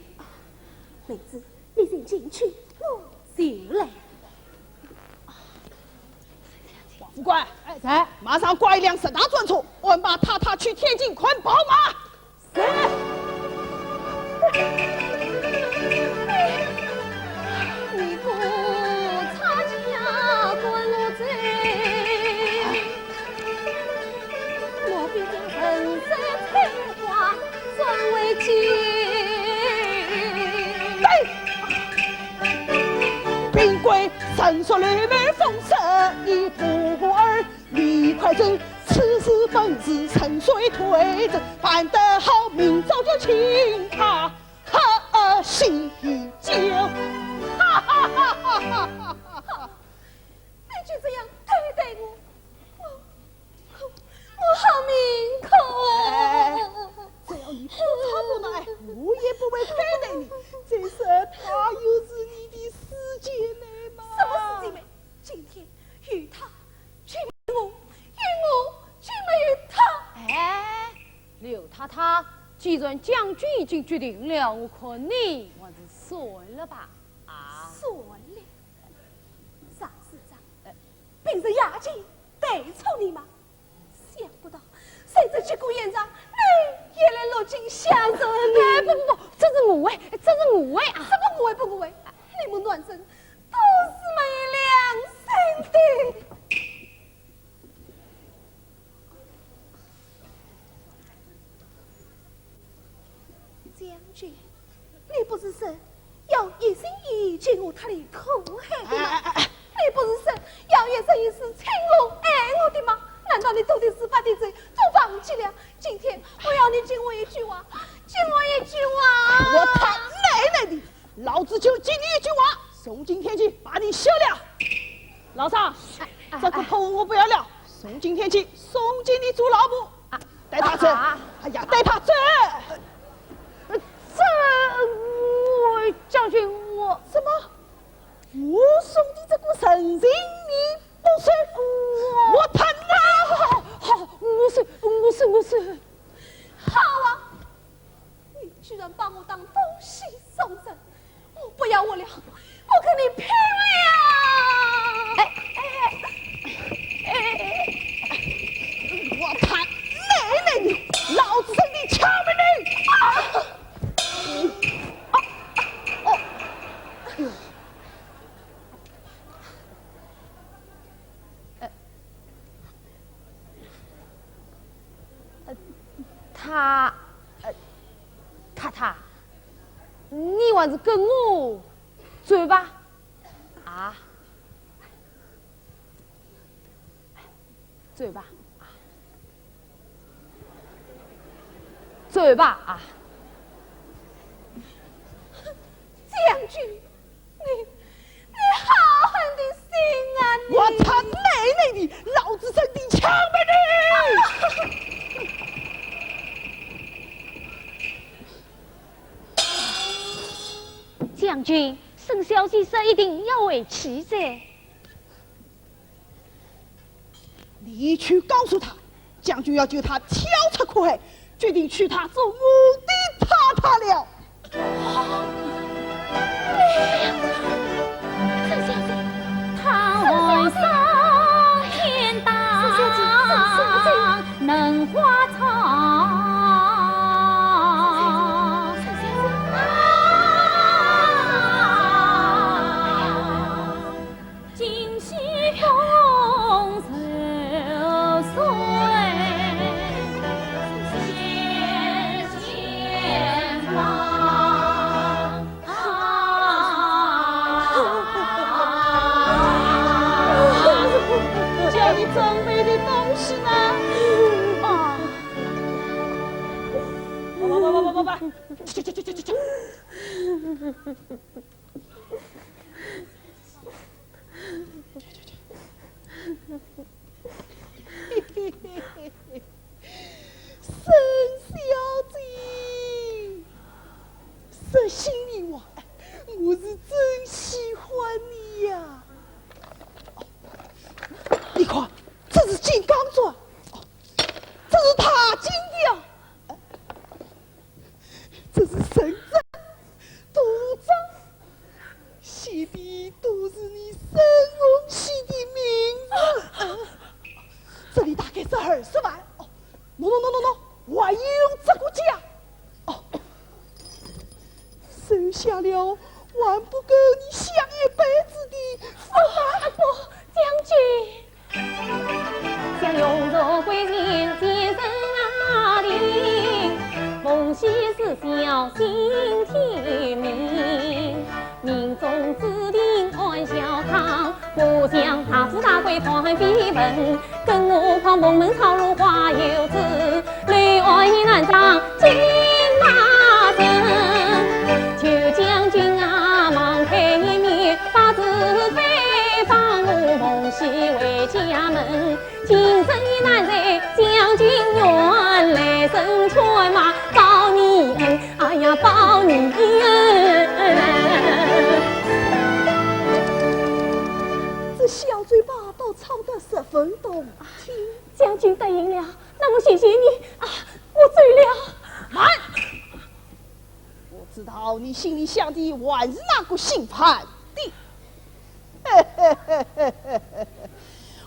妹子，你先进去，我就来。王副官，哎，在。马上挂一辆十大专车，我们把太太去天津看宝马。 你就这样对待我，我，我，我好命苦。哎，只要你不吵不闹，我也不会亏待你。再说她又是你的师姐妹嘛。什么师姐妹？今天有她，就没有我，有我，就没有她。哎，刘太太，既然将军已经决定了，我看你还是算了吧。啊？算了？常师长，平日雅琴待错你吗？想不到，在这节骨眼上，你也来落井下石呢。哎，不不不，这是误会，这是误会啊！什么误会不误会？你们男人都是没有良心的。 将军，你不是说要一心一意救我脱离苦海的吗？哎，哎，哎，哎。你不是说要一生一世亲我爱我的吗？难道你做的事、发的咒都忘记了？今天我要你给我一句话，给我一句话。我他奶奶的！老子就给你一句话，从今天起把你休了。老三，哎，哎，这个破物我不要了，从今天起送给你做老婆。啊，带她走。啊，啊。哎呀，带她走。呃，这我，将军，我，什么？我送的这个人情你不收？我，我他妈！好，好，我收，我收，我收。好啊，你居然把我当东西送人，我不要活了，我跟你拼了！哎，哎，哎，哎，我他奶奶的，老子跟你抢了你！啊！啊！哦！哎呦！呃，呃，他，呃，太太，你还是跟我走吧。啊？走吧。走吧，啊。将军，你，你好狠的心啊，你！我他奶奶的，老子真的抢了你！将军，沈小姐说一定要回去哉。你去告诉她，将军要救她跳出苦海，决定娶她做我的太太了。 叫你准备的东西呢？啊！不不不不不不！去去去去去去！ 沈小姐，说心里话，我是真喜欢你呀。你看，这是金刚钻，哦，这是大金条。等着，多张，写的都是你沈凤喜的名字。这里大概是二十万。哦，喏喏喏喏喏，还有这个价。哦，收下了，还不够你享一辈子的福啊！啊，不，将军。 这小嘴巴倒唱得十分动听。将军答应了，那么谢谢你啊，我走了。慢！我知道你心里想的还是那个姓樊的。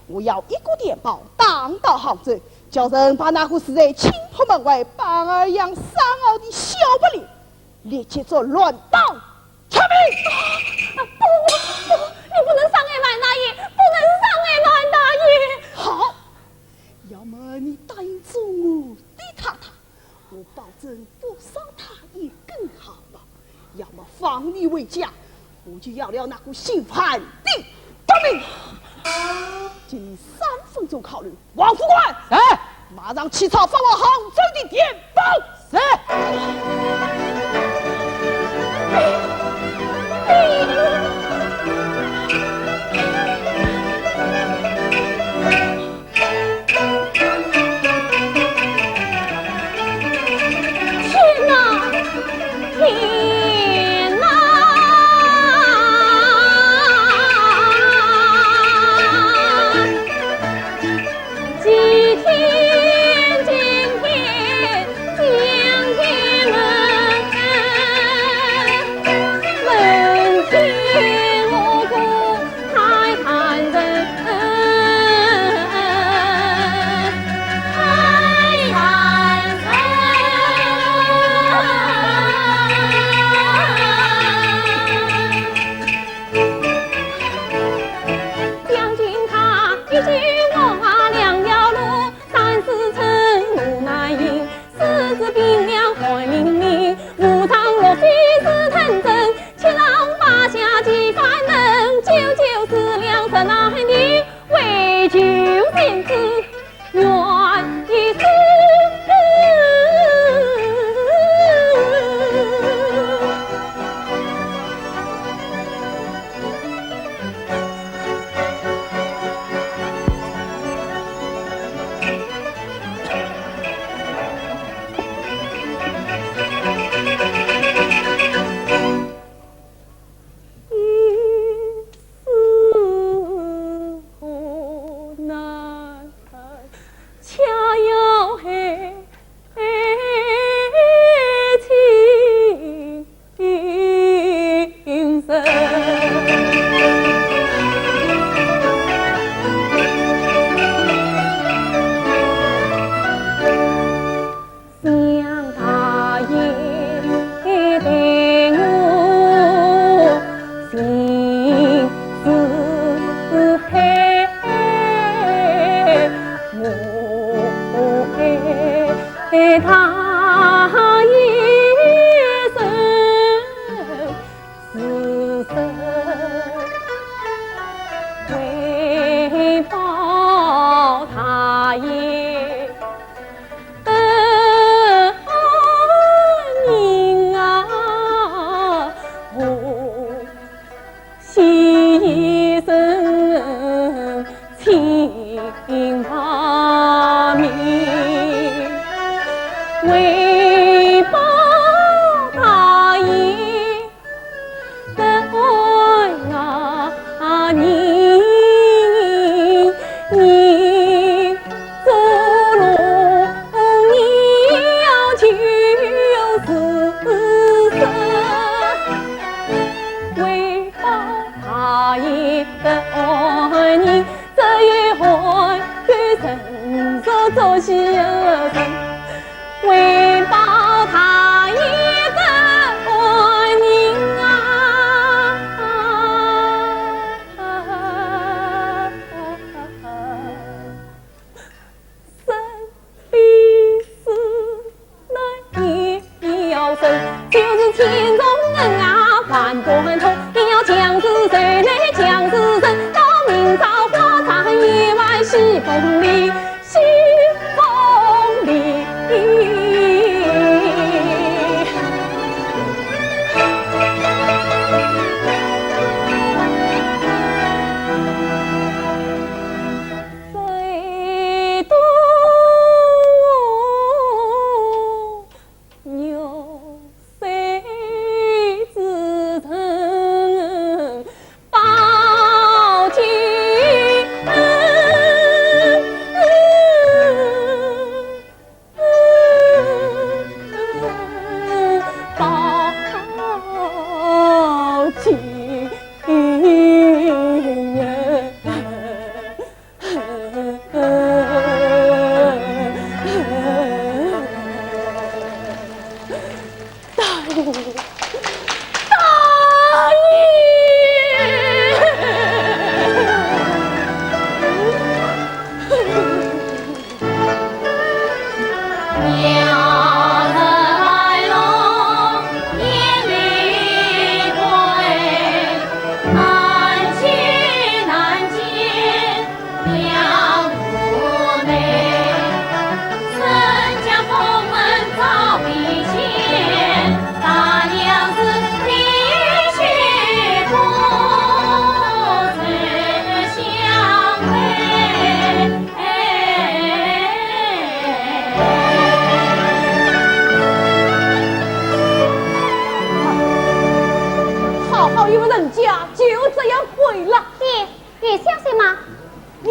我要一个电报打到杭州，叫人把那个住在清河门外半儿巷三号的小白脸立即捉乱到枪毙。啊，不，不，你不能伤害樊大爷，不能伤害樊大爷。好，要么你答应做我的太太， 我保证不伤他一根汗毛，要么放你回家，我就要了那个姓樊的官命。给你三分钟考虑，王副官。在。马上起草发往杭州的电报。在。就是千重恩啊万般托，要强是谁来强是人，到明朝花烛夜晚西风里，西风里。谁都 玉碎之人，宝剑宝剑。大爷，大爷！好好一户人家，就这样毁了。爹，有消息吗？有，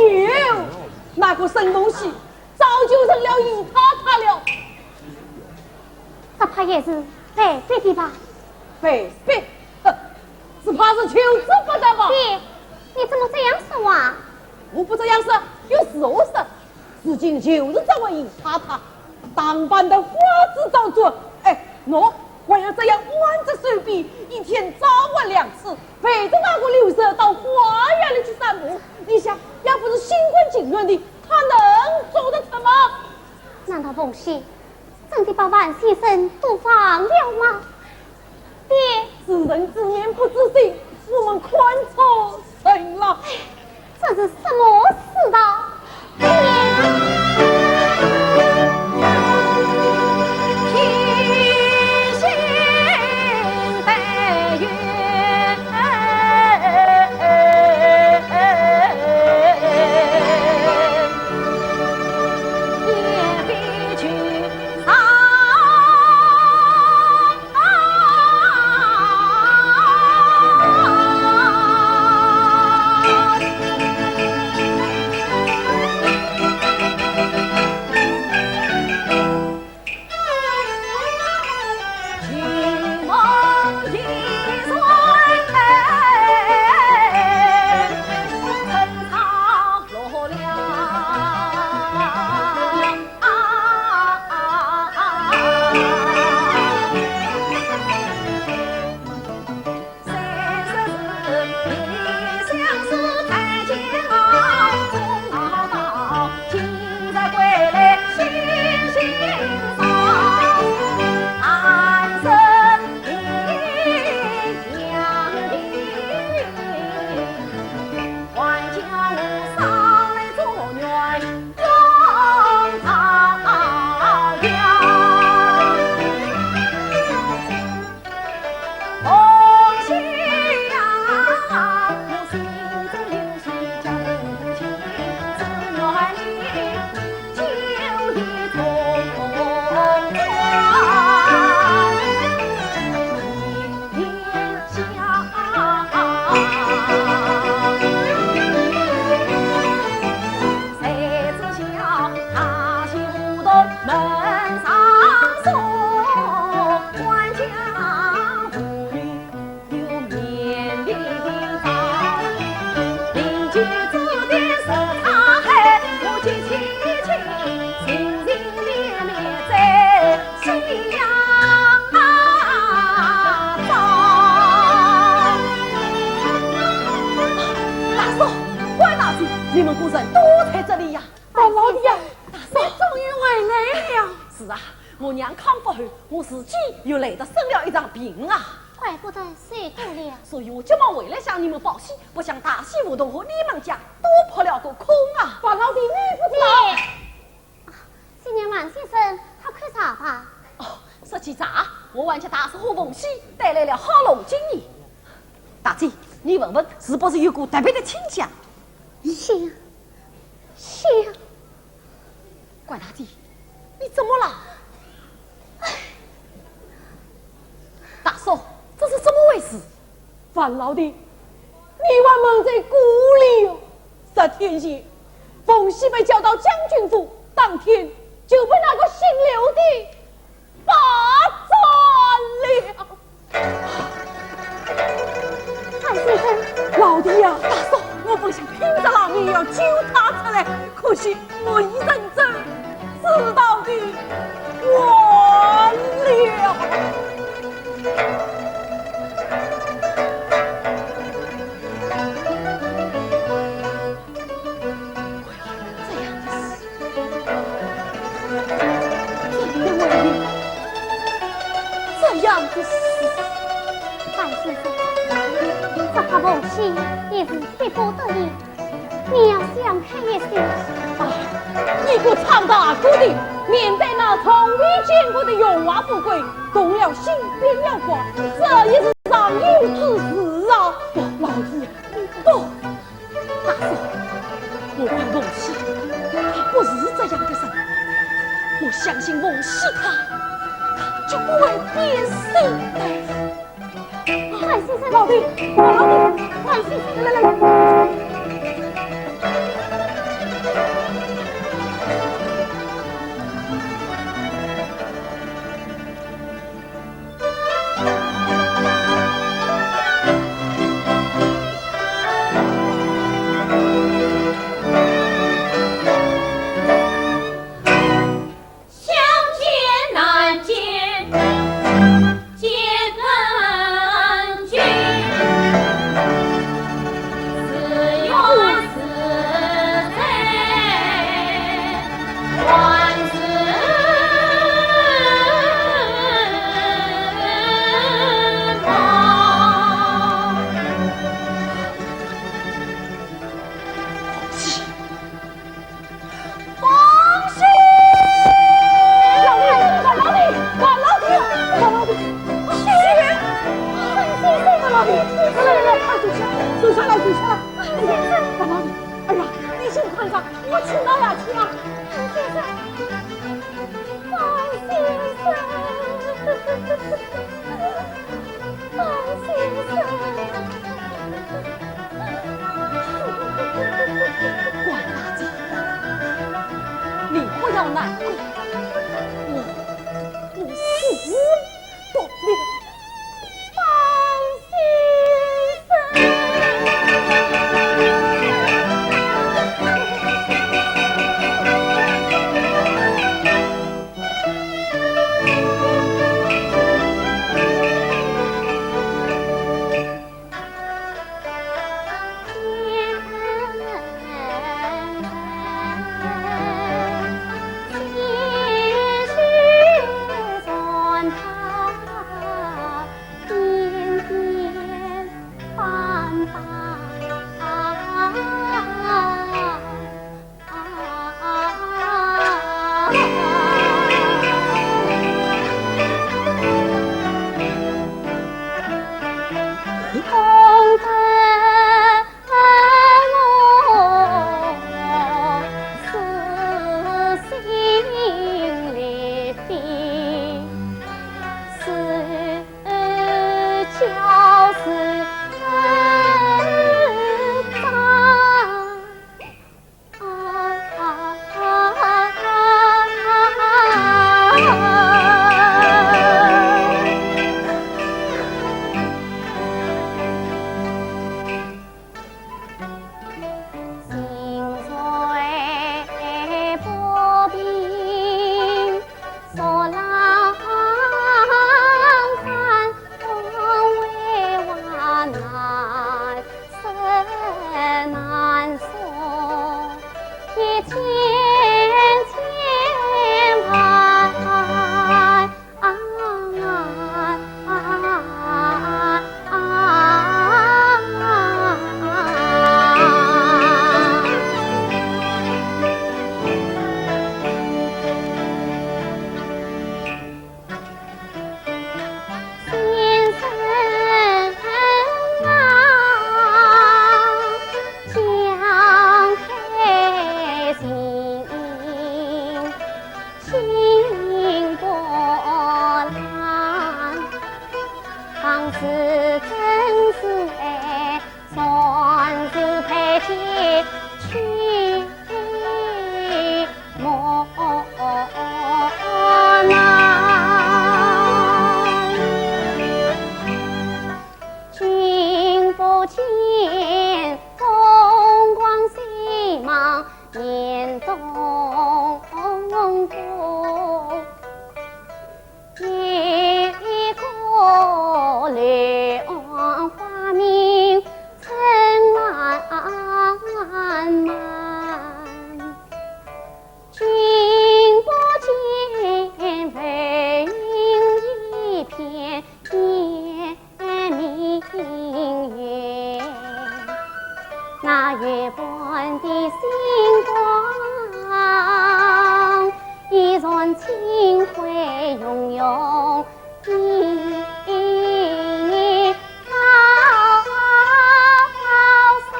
那个沈凤喜早就成了姨太太了。只怕也是被逼的吧？被逼？哼，只怕是求之不得吧？爹，你怎么这样说啊？我不这样说，有事实。如今就是这位姨太太，打扮得花枝招展。哎，喏，还要这样挽着手臂，一天早晚两次，陪着那个刘舍到花园里去散步。你想，要不是心甘情愿的，她能做得成吗？难道凤喜真的把樊先生都忘了吗？爹，知人知面不知心，我们看错人了。这是什么世道？爹！我娘康复后，我自己又累得生了一场病啊。怪不得瘦多了。所以我急忙回来向你们报喜，不想大喜胡同和你们家都扑了个空啊。樊老弟，你不知道。啊，新年，樊先生，喝口茶吧。哦，说起茶，我还给大叔和凤喜带来了好龙井呢。大姐，你闻闻是不是有股特别的清香？香，香。 樊大姐，你怎么了？大叔，这是怎么回事？樊老弟，你还蒙在鼓里哟。十天前，凤喜被叫到将军府，当天就被那个姓刘的霸占了。 樊先生。老弟呀，大叔，我本想拼着老命要救她出来，可惜我已认真，知道的晚了。 这样的事，怎么会有这样的事？樊先生，只怕凤喜一时迫不得已，你要想开一些。啊，你个唱大鼓的，面对那从未见过的荣华富贵，动了心，变了卦，这也是常有之事啊。老弟，你懂。 大叔，我看凤喜，她不是这样的人。我相信凤喜她，她就不会变心的。樊先生，老弟，老弟，樊先生，来来来。凤喜！老弟，樊老弟，樊老弟，樊老弟，凤喜！樊先生，樊老弟，来来来，快坐下，坐下来，坐下来。樊先生，樊老弟，哎呀，你先看看，我去拿药去啊。樊先生，樊先生。 樊先生。樊大姐，你不要难过，我，我死不了。樊先生。 樊方是真是爱，算是配结去莫难。君不见，凤冠虽忙眼中过。 一个柳暗花明春烂漫，君不见，浮云一片烟迷云。那月半的星光， 依然清辉溶溶的高山。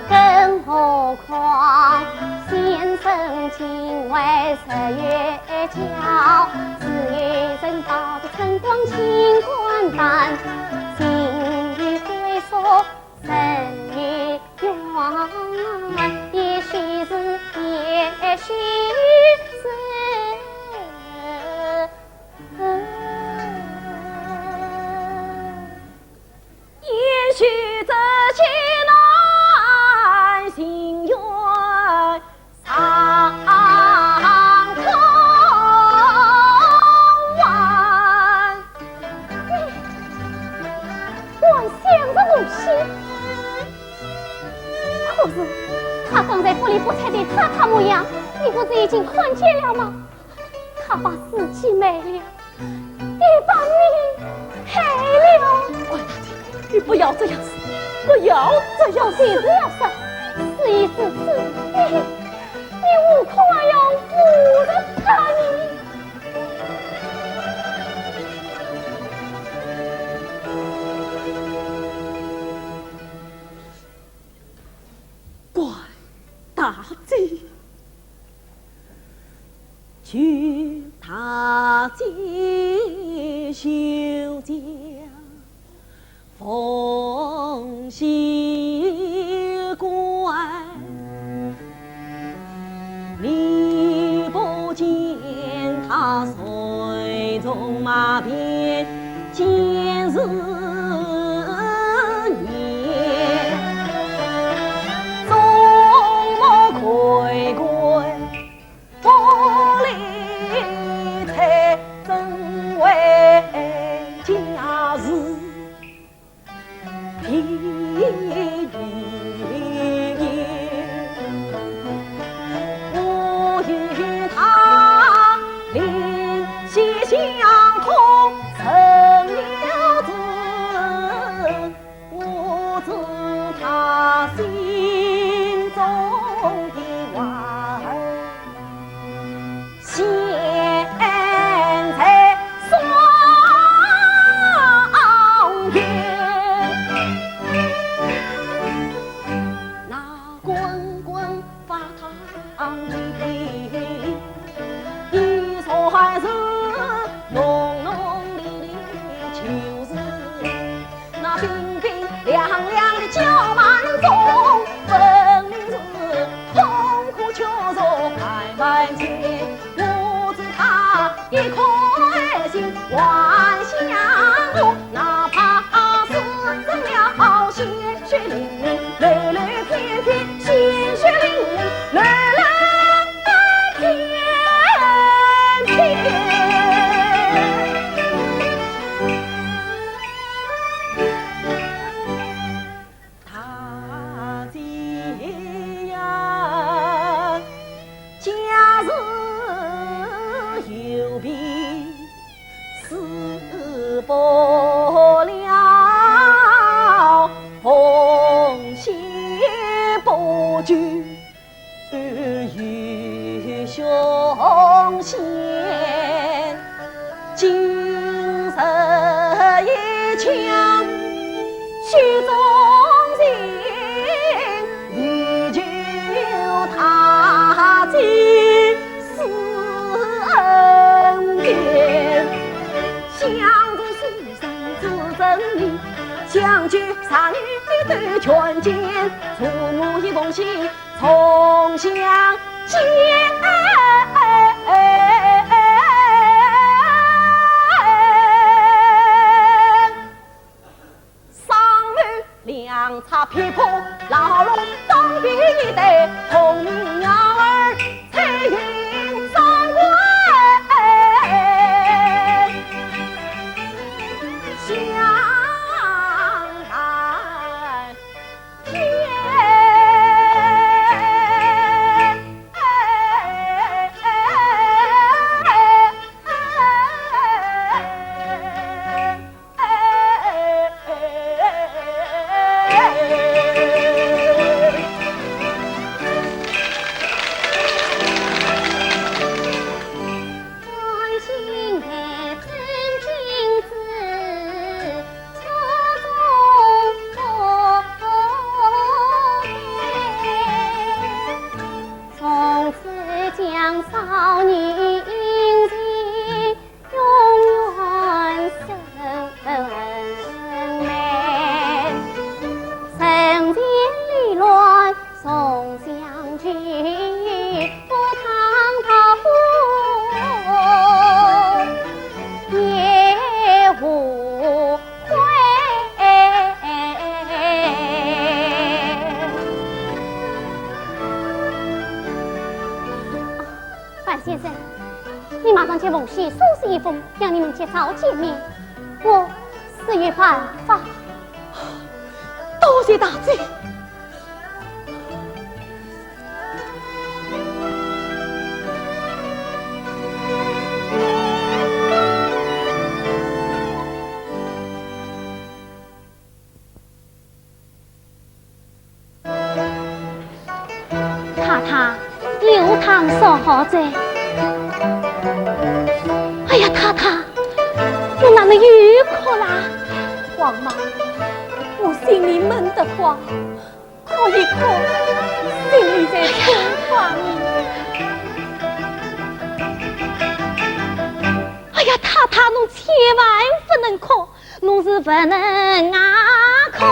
更何况先生近为十月娇，自有人道的春光清官淡，心有归宿 人有缘，也许是，也许是。也许这些难，心愿 上空万。我想着东西。可是，他刚才不理不睬的太太模样，你不是已经看见了吗？他把自己卖了， 也把你害了。关大姐，你不要这样说，不要这样说。就是要说，事已至此，你，你何苦还要护着他呢？关大姐。 君大姐休将凤喜怪，你不见她随从马边见是念，众目睽睽 不理睬，怎为家事第一。我与她灵犀相通，成了子。 我知她心中的话儿，现在双眼。那滚滚发烫的，一双手，浓浓烈烈就是 那冰冰凉凉的娇蛮中，分明是痛苦求饶万万千。我知她一颗心还想我，哪怕是成了鲜血淋淋，泪泪片片，鲜血淋淋，泪泪 片片。大姐呀，家事有病死不了，凤喜不救 与雄贤，今日一枪许忠臣，以求他的死恩。将军，杀你的全肩，助我一封信，从相见。上面两叉琵琶，牢笼当中一对红娘儿，翠云双关相伴。 从此将少年情，永远深埋。人间离乱 重相聚，赴汤蹈火也无悔。樊先生，你马上替凤喜书信一封，让你们及早见面。我自有办法。多谢大姐。 太太，油汤烧好哉。哎呀，太太，你哪能又哭啦？王妈，我心里闷得慌，哭一哭，心里才痛快呢。哎呀，太太，侬千万不能哭， 侬是不能啊哭，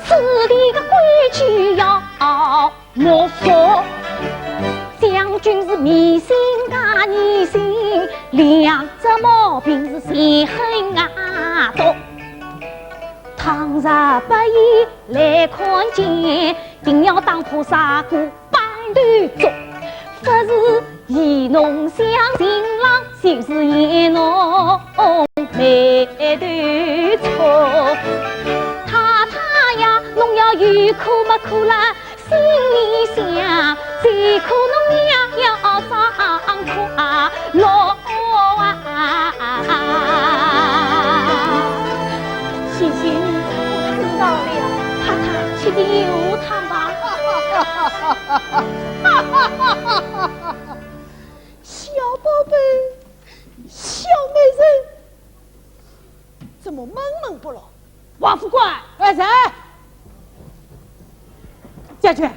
此地的规矩要默服。将军是迷信啊疑心，两只毛病是嫌狠啊毒。倘若不依来看见，定要打破砂锅 板头粥，不是戏弄相情郎，就是演侬眉头蹙。太太呀，侬要有苦没苦啦，心里想，最苦侬娘要张快乐啊。谢谢你，我知道了。太太，请你有他吧。 小宝贝，小美人，怎么闷闷不乐？王副官。哎，谁？将军，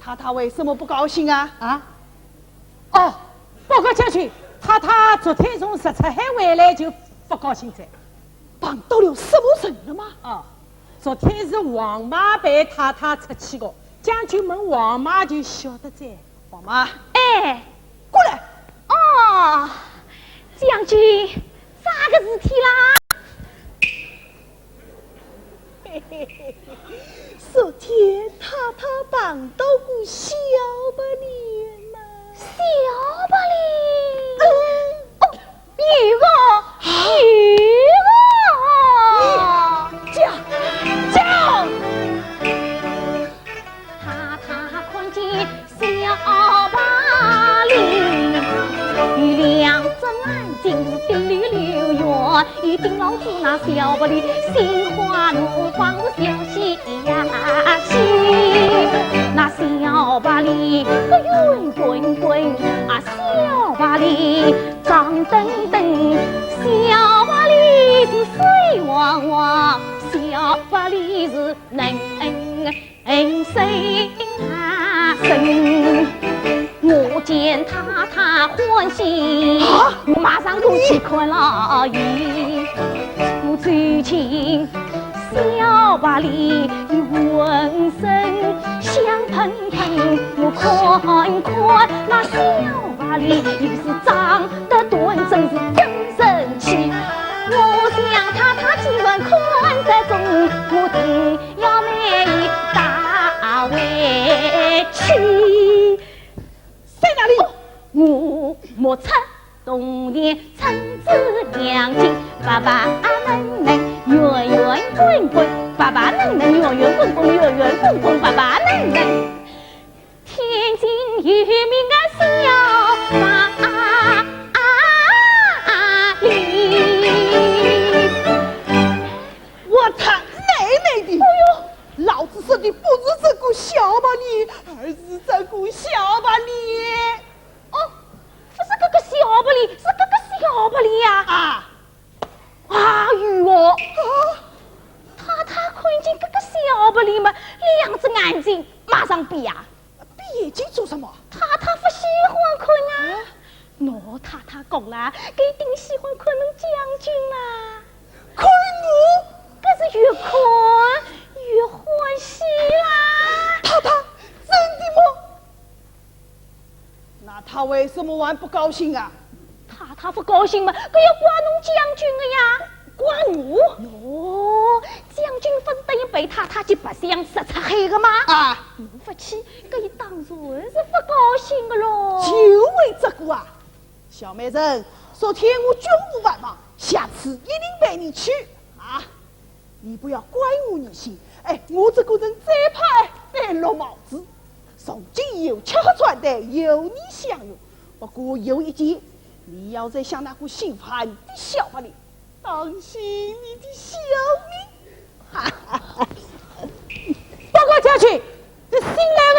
太太为什么不高兴啊？啊？哦，报告将军，太太昨天从什刹海回来就不高兴哉。碰到了什么人了吗？哦，昨天是王妈陪太太出去的，将军问王妈就晓得哉。 王妈。哎。过来。哦，将军，啥个事体啦？昨天太太碰到过小白脸呐。小白脸？嗯。哦， 有个，有个。讲，讲。太太看见小白脸，有两只眼睛是滴溜溜圆，伊盯牢仔那小白脸，心花怒放是小喜呀喜。那小白脸不圆滚滚啊，小白脸 长澄澄，小白脸是水汪汪，小白脸是嫩生啊生。我见太太欢喜，啊？我马上过去看了伊。我走进小白脸，浑身香喷喷，我看看那小白脸，又是长得端正是真神气。我想太太既然看得中，我定要买一大回去。在哪里？我目测 铜钿、钳子、洋钳，白白嫩嫩，圆圆滚滚，白白嫩嫩，圆圆滚滚，圆圆滚滚，白白嫩嫩。天津有名个小白脸。我他奶奶的！哎呦，老子说的不是这个小白脸，而是这个小白脸。 哦，不是这个小白脸，是这个小白脸呀！啊！哎呦，啊！太太看见这个小白脸嘛，两只眼睛马上闭啊。闭眼睛做什么？太太不喜欢看啊。喏，太太讲啦，搿顶喜欢看侬将军啦。看我？搿是越看越欢喜啦。太太，真的吗？ 那他为什么还不高兴啊？太太不高兴嘛，搿要怪侬将军的呀。怪我？哟，将军勿是答应陪太太去白相什刹海的吗？啊。侬勿去，搿伊当然是不高兴的咯。就为这个啊，小美人，昨天我军务繁忙，下次一定陪你去啊。 你不要怪我疑心，哎，我这个人最怕哎戴绿帽子。从今以后吃喝穿戴由你享用，不过有一件，你要再向那个姓樊的小白脸当心你的小命。哈哈哈。报告将军，这新来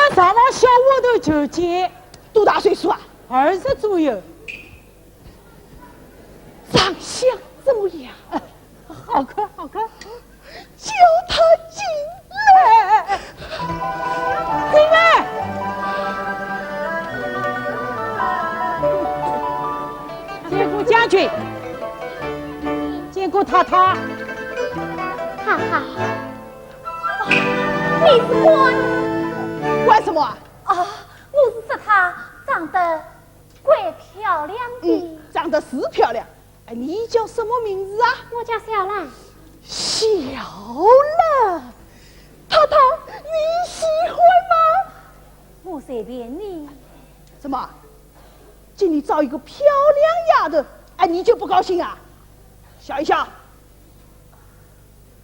的上房小丫头求见。多大岁数啊？二十左右。 长相怎么样？好看，好看。叫她进来。进来。见过将军，见过太太。太太，哦，你是官？官什么啊？啊，我是说她长得 怪漂亮的。嗯，长得是漂亮。哎，你叫什么名字啊？我叫小兰。小兰，太太，你喜欢吗？我随便你。怎么，给你找一个漂亮丫头，哎，你就不高兴啊？笑一笑。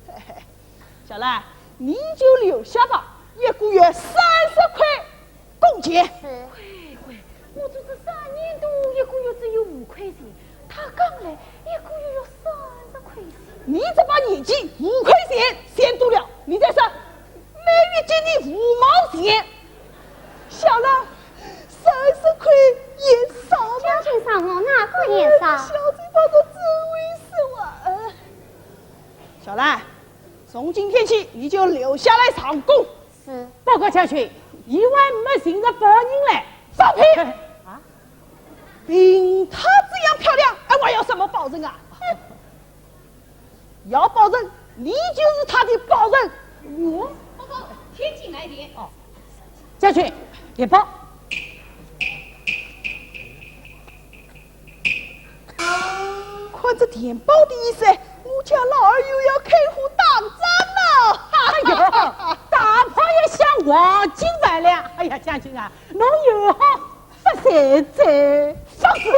嘿嘿，小兰，你就留下吧，一个月三十块工钱。是。乖乖，我做仔三年多，一个月只有五块钱，她刚来，一个月要三十块钱。你这把年纪，五块钱嫌多了，你再说，每月给你五毛钱。小兰，三十块嫌少吗？将军赏我，哪个嫌少？小嘴巴子真会说话。呃， 小兰，从今天起你就留下来上工。是。报告将军，伊还没寻着保人嘞。放屁！啊？凭她这样漂亮，哎，还要什么保人啊？要保人，你就是她的保人。我？报告，天津来电。哦。 将军，电报。看这电报的意思，我家老二又要开火打仗了。哎呦，大炮也响，黄金万两。哎呀，将军啊，侬有好发财哉。放肆！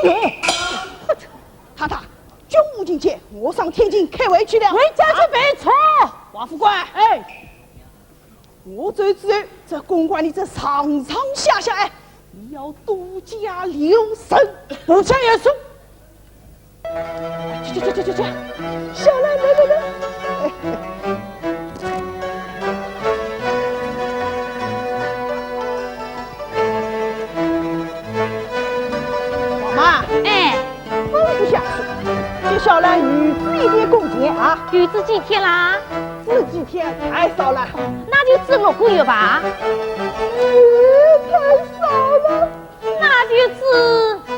太太，军务紧急，我上天津开会去了。回家去备车。王副官。哎。 我走之后，这公馆里这上上下下，哎，你要多加留神。部下有数。去去去去去去，小兰，来来来。哎，王妈。哎。吩咐下去，给小兰预支一点工钱啊。预支几天啦？ 支几天太少了。那就支六个月吧。呃，太少了。那就支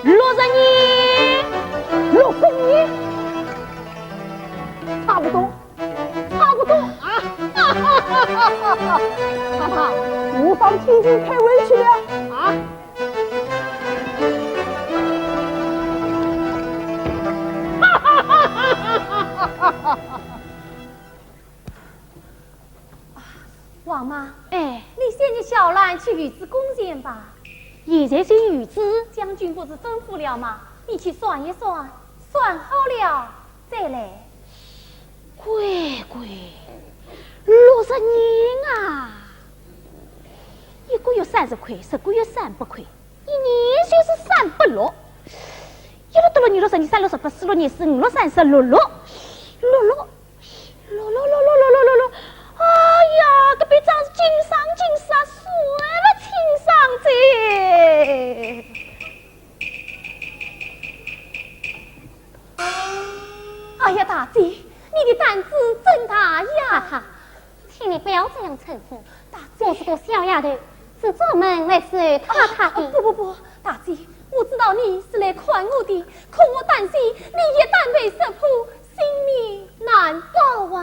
六十年。六十年？差不多你快回去了。啊！王妈，哎，你先给小兰去预支工钱吧。现在就预支？将军不是吩咐了吗？你去算一算，算好了再来。乖乖，六十银啊！一个月三十块，十个月三百块，一年就是三百六。一六得六，二六十二，三六十八，四六廿四，五六三十，六六，六六，六六六六六六六六。哎呀，搿笔账是紧算紧算，算勿清爽哉。 哎呀，大姐，你的胆子真大呀！哈哈，请你不要这样称呼。大姐，我是个小丫头，是专门来侍候太太的。啊，不不不，大姐，我知道你是来看我的，可我担心你一旦被识破，性命难保啊。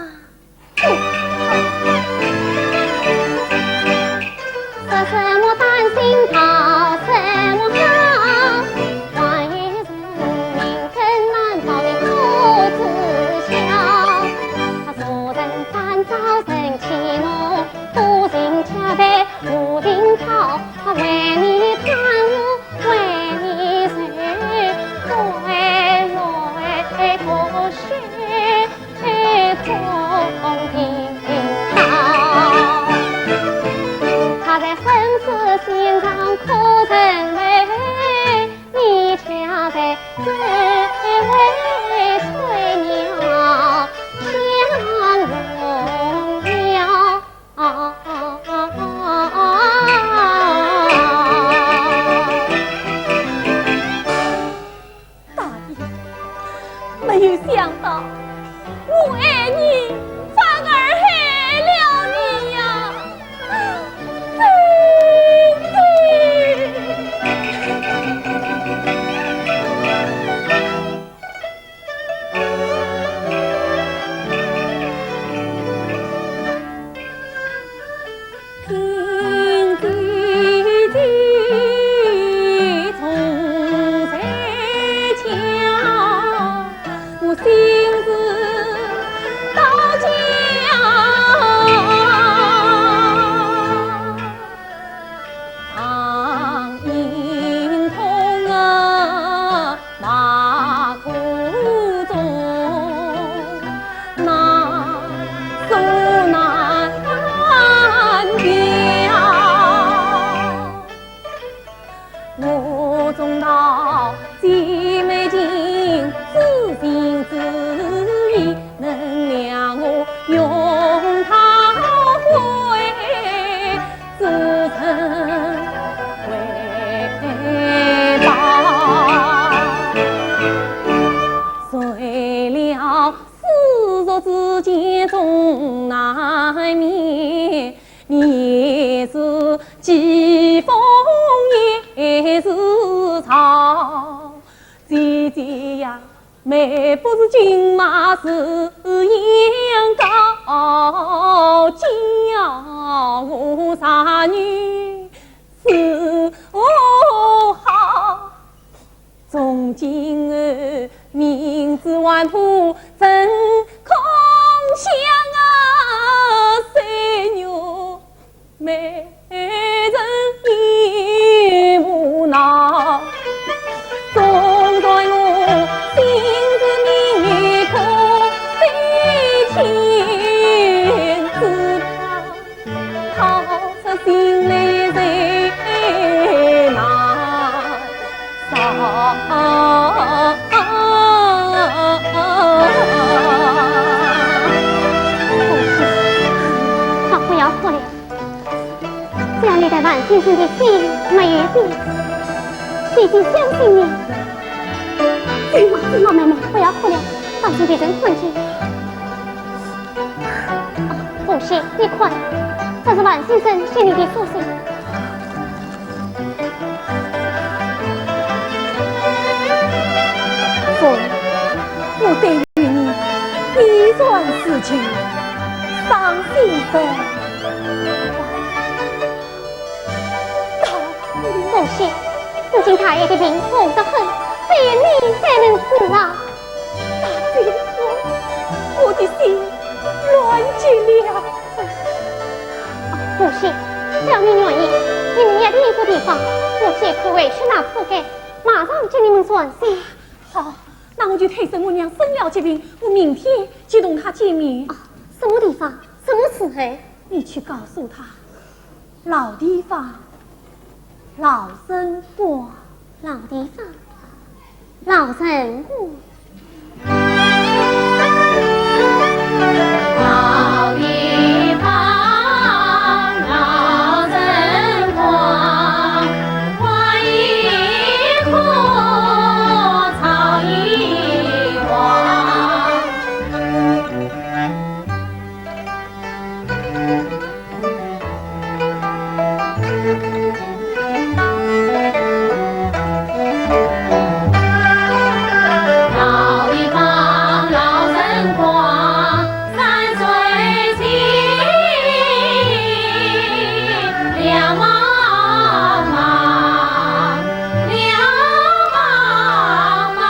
大爷，没有想到，我爱你，反而害了你呀！真的。姐姐呀， 好，不要哭了。 只要你对樊先生的心没有变，姐姐相信你。好，妹妹，不要哭了，放心别人看见。啊，凤喜，你看，这是樊先生给你的书信。 凤，我对于你一段事情伤心的。是，如今大爷的病重得很，只有你才能治啊。大姐夫，我的心乱极了。啊，不是，只要你愿意，你们约定一个地方，我即刻回去拿铺盖，马上接你们转身。好，那我就退身，我娘生了急病，我明天就同她见面。啊，什么地方？什么时候？你去告诉她，老地方，老辰光。老地方，老辰光。老地方，老辰光，花一枯，草一黄。老地方，老辰光，山水清，凉茫茫，凉茫茫。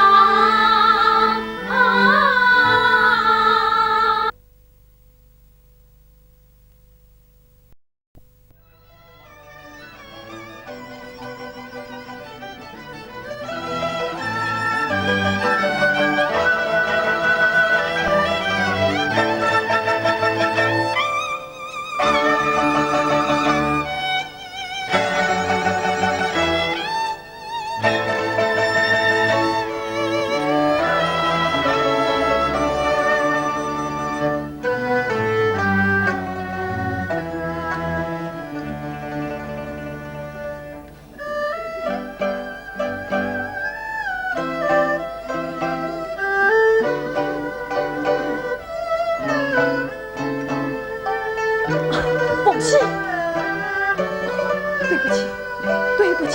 凤喜，对不起，对不起。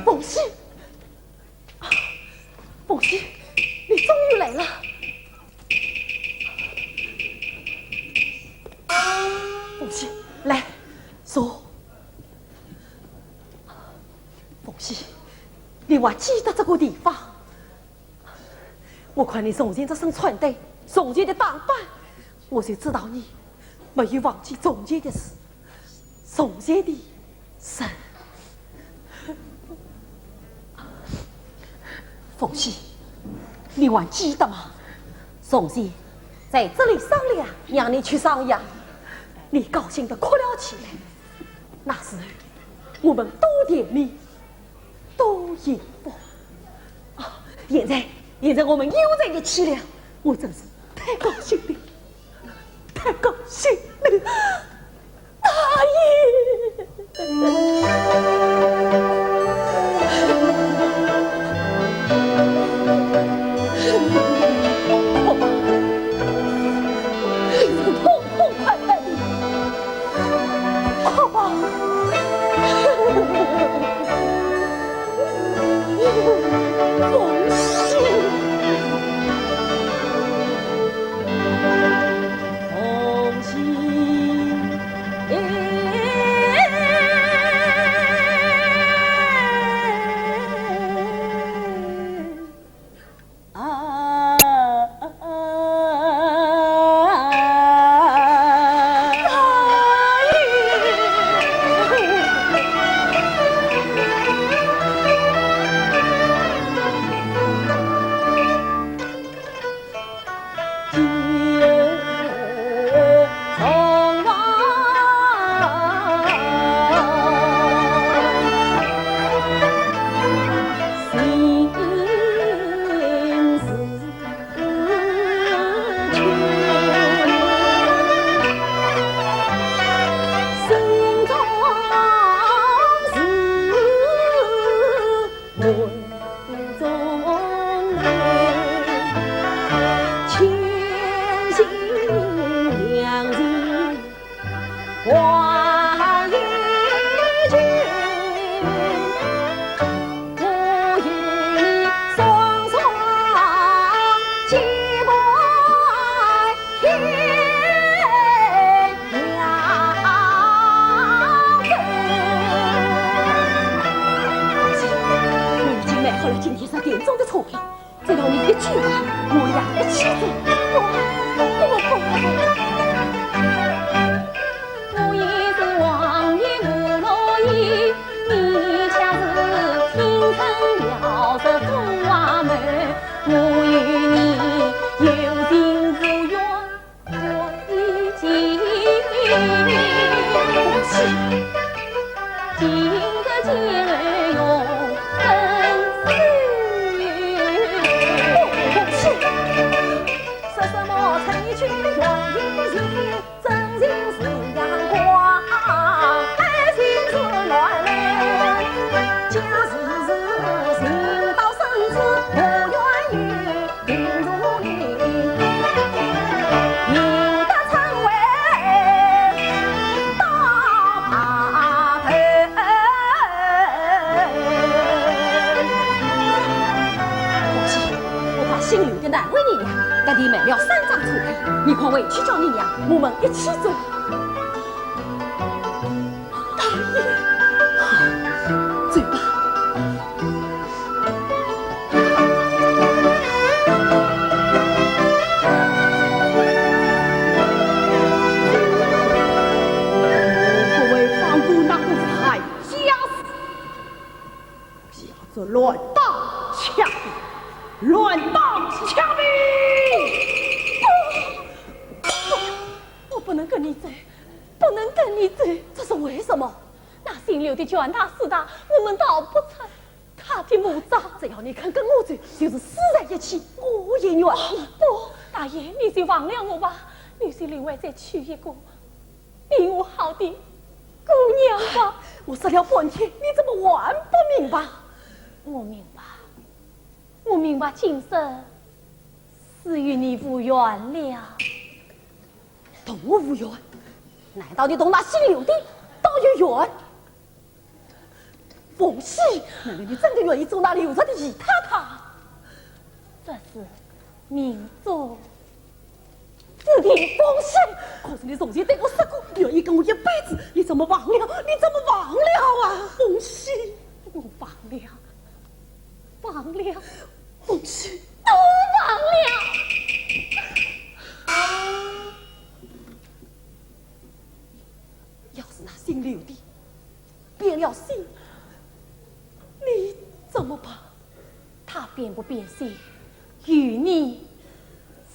凤喜，凤喜，你终于来了。凤喜，来，坐。凤喜，你还记得这个地方？我看你从前这身穿戴，从前的打扮，我就知道你没有忘记从前的事。 从前的事。凤喜，你还记得吗？从前在这里商量，让你去上学，你高兴得哭了起来。那时候我们多甜蜜，多幸福。啊，现在，现在我们又在一起了，我真是太高兴了。 太高兴了，大爷！痛痛快快地哭吧。 凤喜，凤喜。你一句话，我也一起走。我，我不。我也是王爷我老爷，你家是青春了色风华美，我与你有情无缘。 我已经，今日前来用分手。说什么春去又一日，真情是阳光，爱情是暖流，假使是情到深处，我愿意 我把姓刘的难为你娘，特地买了三张车票，你快回去叫你娘，我们一起走。 大爷，好，走吧。各位放过那个坏家伙，叫做乱党枪毙，乱党枪毙！不，不，我不能跟你走，不能跟你走。这是为什么？ 那姓刘的权大势大，我们逃不出他的魔爪。只要你肯跟我走，就是死在一起，我也愿意。哦，不，大爷，你就忘了我吧，你就另外再娶一个比我好的姑娘吧。我说了半天，你怎么还不明白？我明白，我明白，今生是与你无缘了。 同我无缘？难道你同那姓刘的倒有缘？凤喜，难道你真的愿意做那刘家的姨太太？这是命中注定。凤喜，可是你从前对我说过，愿意跟我一辈子，你怎么忘了？你怎么忘了啊？凤喜，我忘了，忘了。凤喜，都忘了。 要是那姓刘的变了心，你怎么办？他变不变心，与你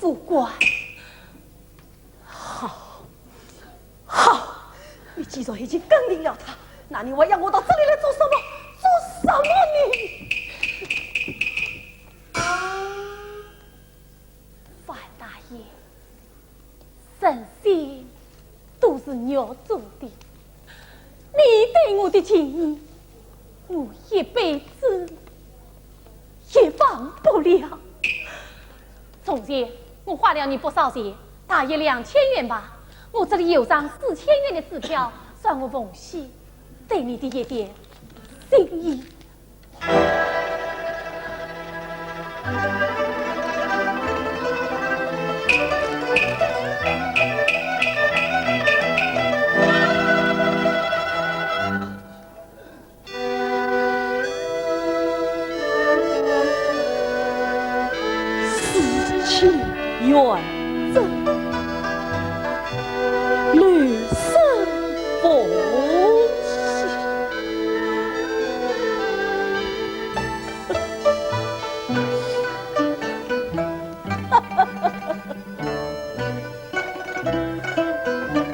无关。好，好，你既然已经跟定了他，那你还要我到这里来做什么？做什么你？ 樊大爷，人心都是肉做的，你对我的情义，我一辈子也忘不了。从前我花了你不少钱，大约两千元吧。我这里有张四千元的支票，算我凤喜对你的一点心意。 四千元。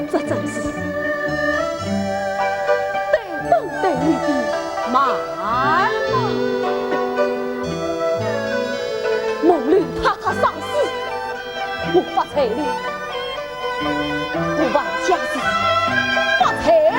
这真是对东对西的瞒瞒。梦里太太丧事，我发财了，我王家是发财了。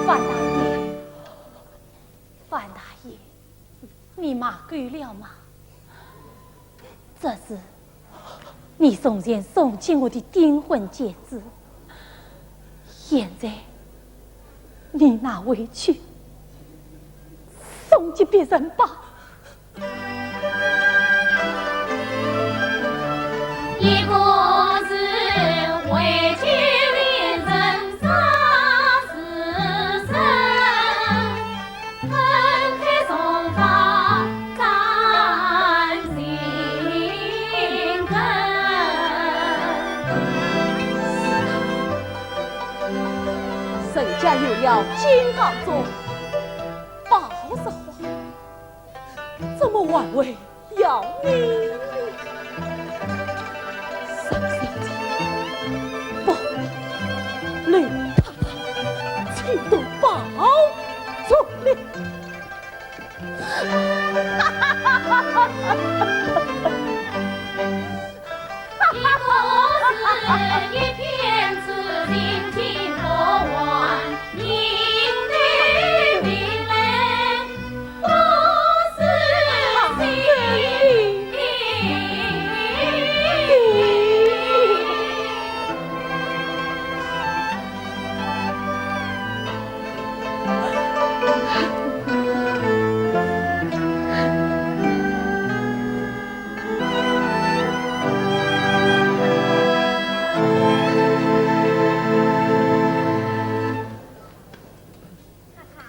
樊大爷，樊大爷，你骂够了吗？这是你从前送给我的订婚戒指，现在你拿回去送给别人吧。 人家有了金刚钻、宝石花，怎么还会要你呢？三小姐，不，连太太情都保住了。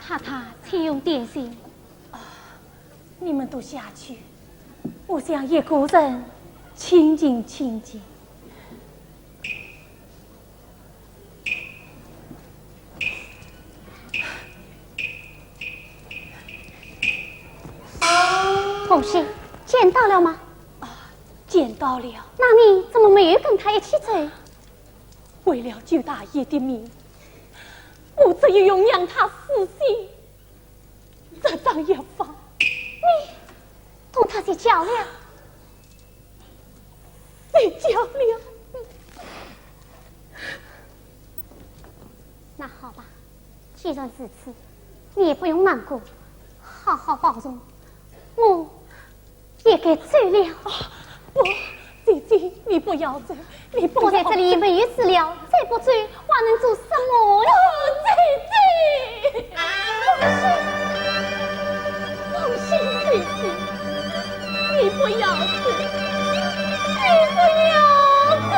太太，请用点心。啊，你们都下去，我想一个人清静清静。 红喜，见到了吗？啊，见到了。那你怎么没有跟他一起走？为了救大爷的命，我只有用让他死心这张药方。你同他绝交了？ 谁叫了？那好吧，既然如此，你也不用难过，好好保重。我也该走了。啊，不，姐姐，你不要走，你不要走。我在这里没有事了，再不走，我还能做什么呢？哦，姐姐，放心，放心，姐姐。 你不要走，你不要走。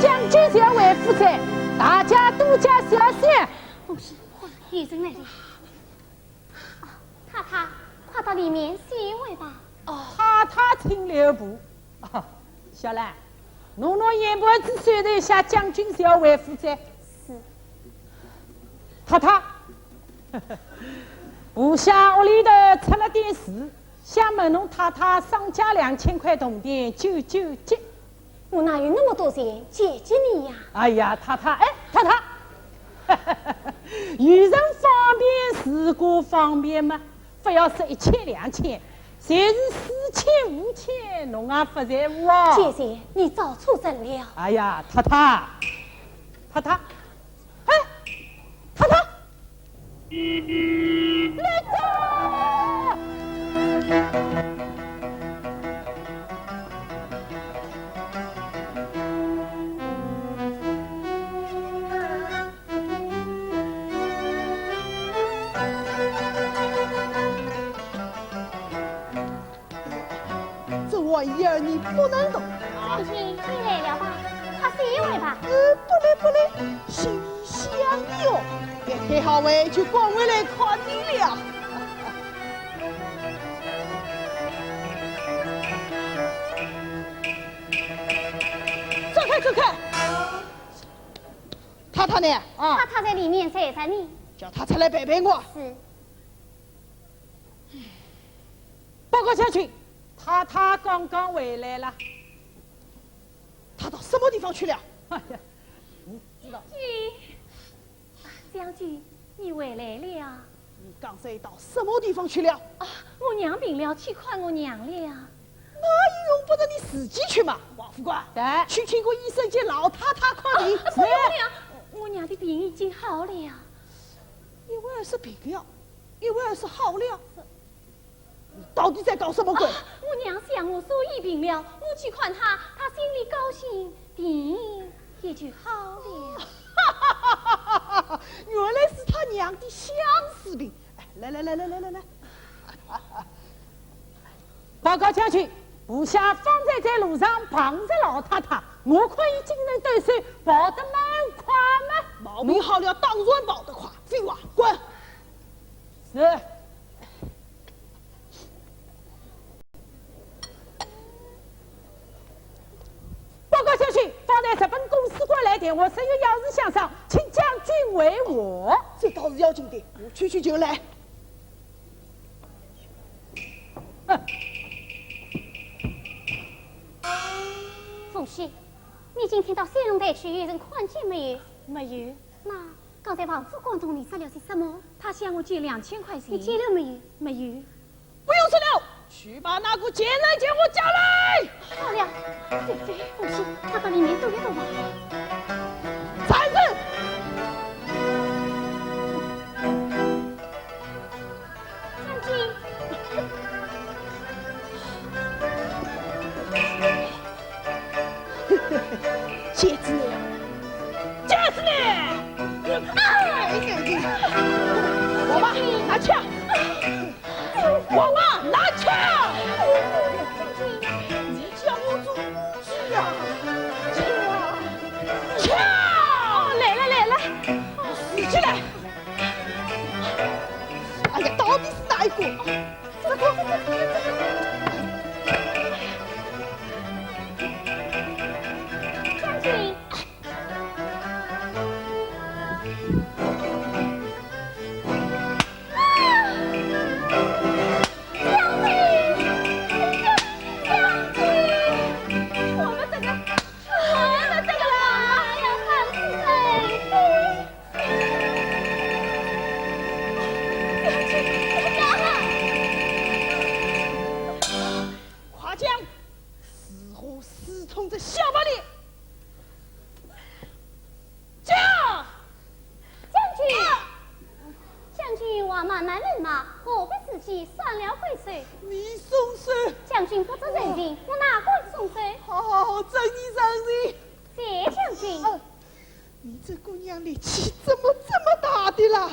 将军就要回府哉，大家多加小心。不是，有人来了。太太，快到里面歇一会吧。太太请留步。啊，小兰，侬拿银盘子收拾一下，将军就要回府哉。是。太太，部下屋里头出了点事，想问侬太太商借两千块铜钿救救急。我哪有那么多钱借给你呀？哎呀，太太，哎，太太，有人方便自家方便嘛，勿要说一千两千，就是四千五千，侬也勿在乎哦。姐姐，你找错人了。哎呀，太太，太太，哎，太太。 这玩意儿你不能动。将军，你累了吧？快歇一会吧。呃，不累不累，心里想你哦。别开好会就赶回来看你了。走开，走开！太太呢？啊，太太在里面睡着呢。叫她出来陪陪我。是。 报告将军，太太刚刚回来了。她到什么地方去了？哎呀，你知道。将军，啊，将军，你回来了。你刚才到什么地方去了？啊，我娘病了，去看我娘了。那也用不着你自己去嘛，王副官。在。去请个医生给老太太看病。啊，不用了，我娘的病已经好了。一会儿是病了，一会儿是好了。 你到底在搞什么鬼？啊，我娘想我所以病了，我去看她，她心里高兴，病也就好了。原来是他娘的相思病。哎，来来来来来来来。报告将军，部下方才在路上碰着老太太，我看伊精神抖擞，跑得蛮快嘛。毛病好了，当然跑得快。废话，滚！是。 报告将军，方才日本公使馆来电，我身有要事相商，请将军会晤。这倒是要紧的，我去去就来。哼。凤喜，你今天到三龙台去，有人看见没有？没有。那刚才王副官同你说了些什么？他向我借两千块钱。你借了没有？没有。 不用说了，去把那个贱人给我叫来。好了，对对，凤喜，快把里面动一动吧。站住！将军。 戒指呢？戒指呢？哎，我嘛，拿去啊！我嘛，拿去啊！你叫我做鸡呀？去啊！去啊！来了，来了。死起来！哎呀，到底是哪一个？ 将军。啊！将军！将军！我们这个，我们这个老妈要放肆了。 快讲，如何私通这小白脸？讲！将军，将军话慢慢问嘛，何必自己上了鬼手？你松手！将军不知人情，我哪敢松手？好好好，遵你上人。谢将军。嗯。 你这姑娘力气怎么这么大的啦？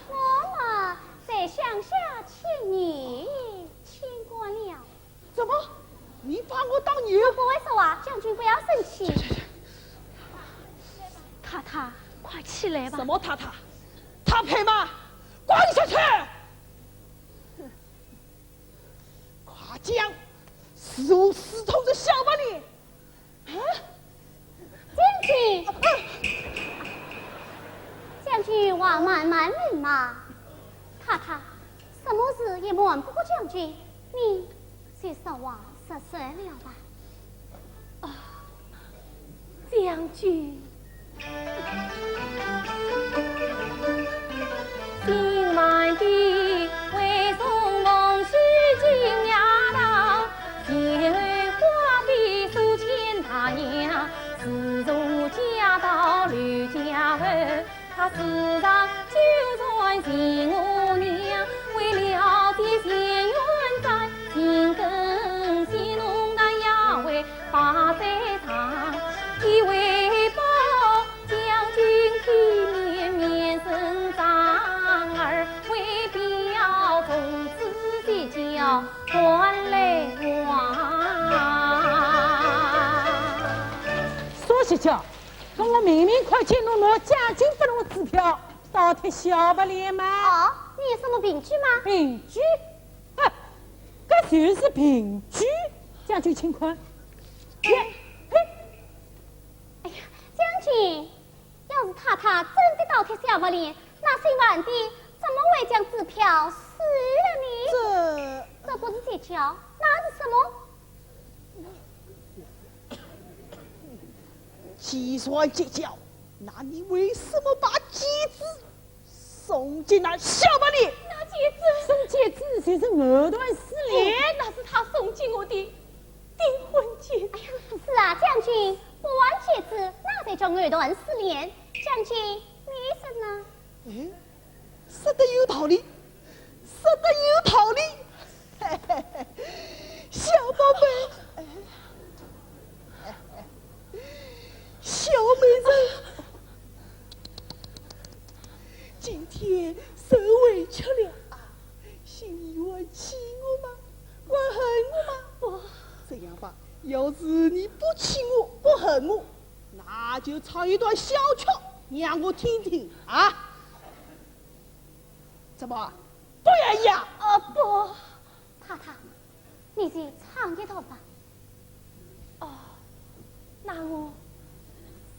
我嘛，在乡下牵牛，牵惯了。怎么？你把我当牛？我不会说话，将军不要生气。去，去，去。太太，快起来吧。什么太太？她配吗？滚下去！快讲，是我私通这小白脸。 啊？将军，将军话慢慢问嘛。太太，什么事也瞒不过将军，你就实话实说了吧。啊，将军。 苏小姐，搿我明明看见侬拿将军拨侬个支票，倒贴小白脸嘛。哦，你有什么凭据吗？凭据？哼，搿就是凭据。将军请看。耶，嘿。哎呀，将军， 要是太太真的倒贴小白脸，那姓樊的怎么会将支票撕了呢？这，这不是绝交，那是什么？既然绝交，那你为什么把戒指送给那小白脸。那戒指？送戒指就是藕断丝连。哦，那是他送给我的订婚戒指。哎呀，是啊，将军，不还戒指，那才叫藕断丝连。将军，你说呢？哎，说得有道理，说得有道理。小宝贝，哎，小美人，今天受委屈了啊，心里还气我吗？还恨我吗？我……这样吧，要是你不气我，不恨我，那就唱一段小曲，让我听听啊。怎么，不愿意啊？呃，不。太太，你就唱一段吧。哦，那我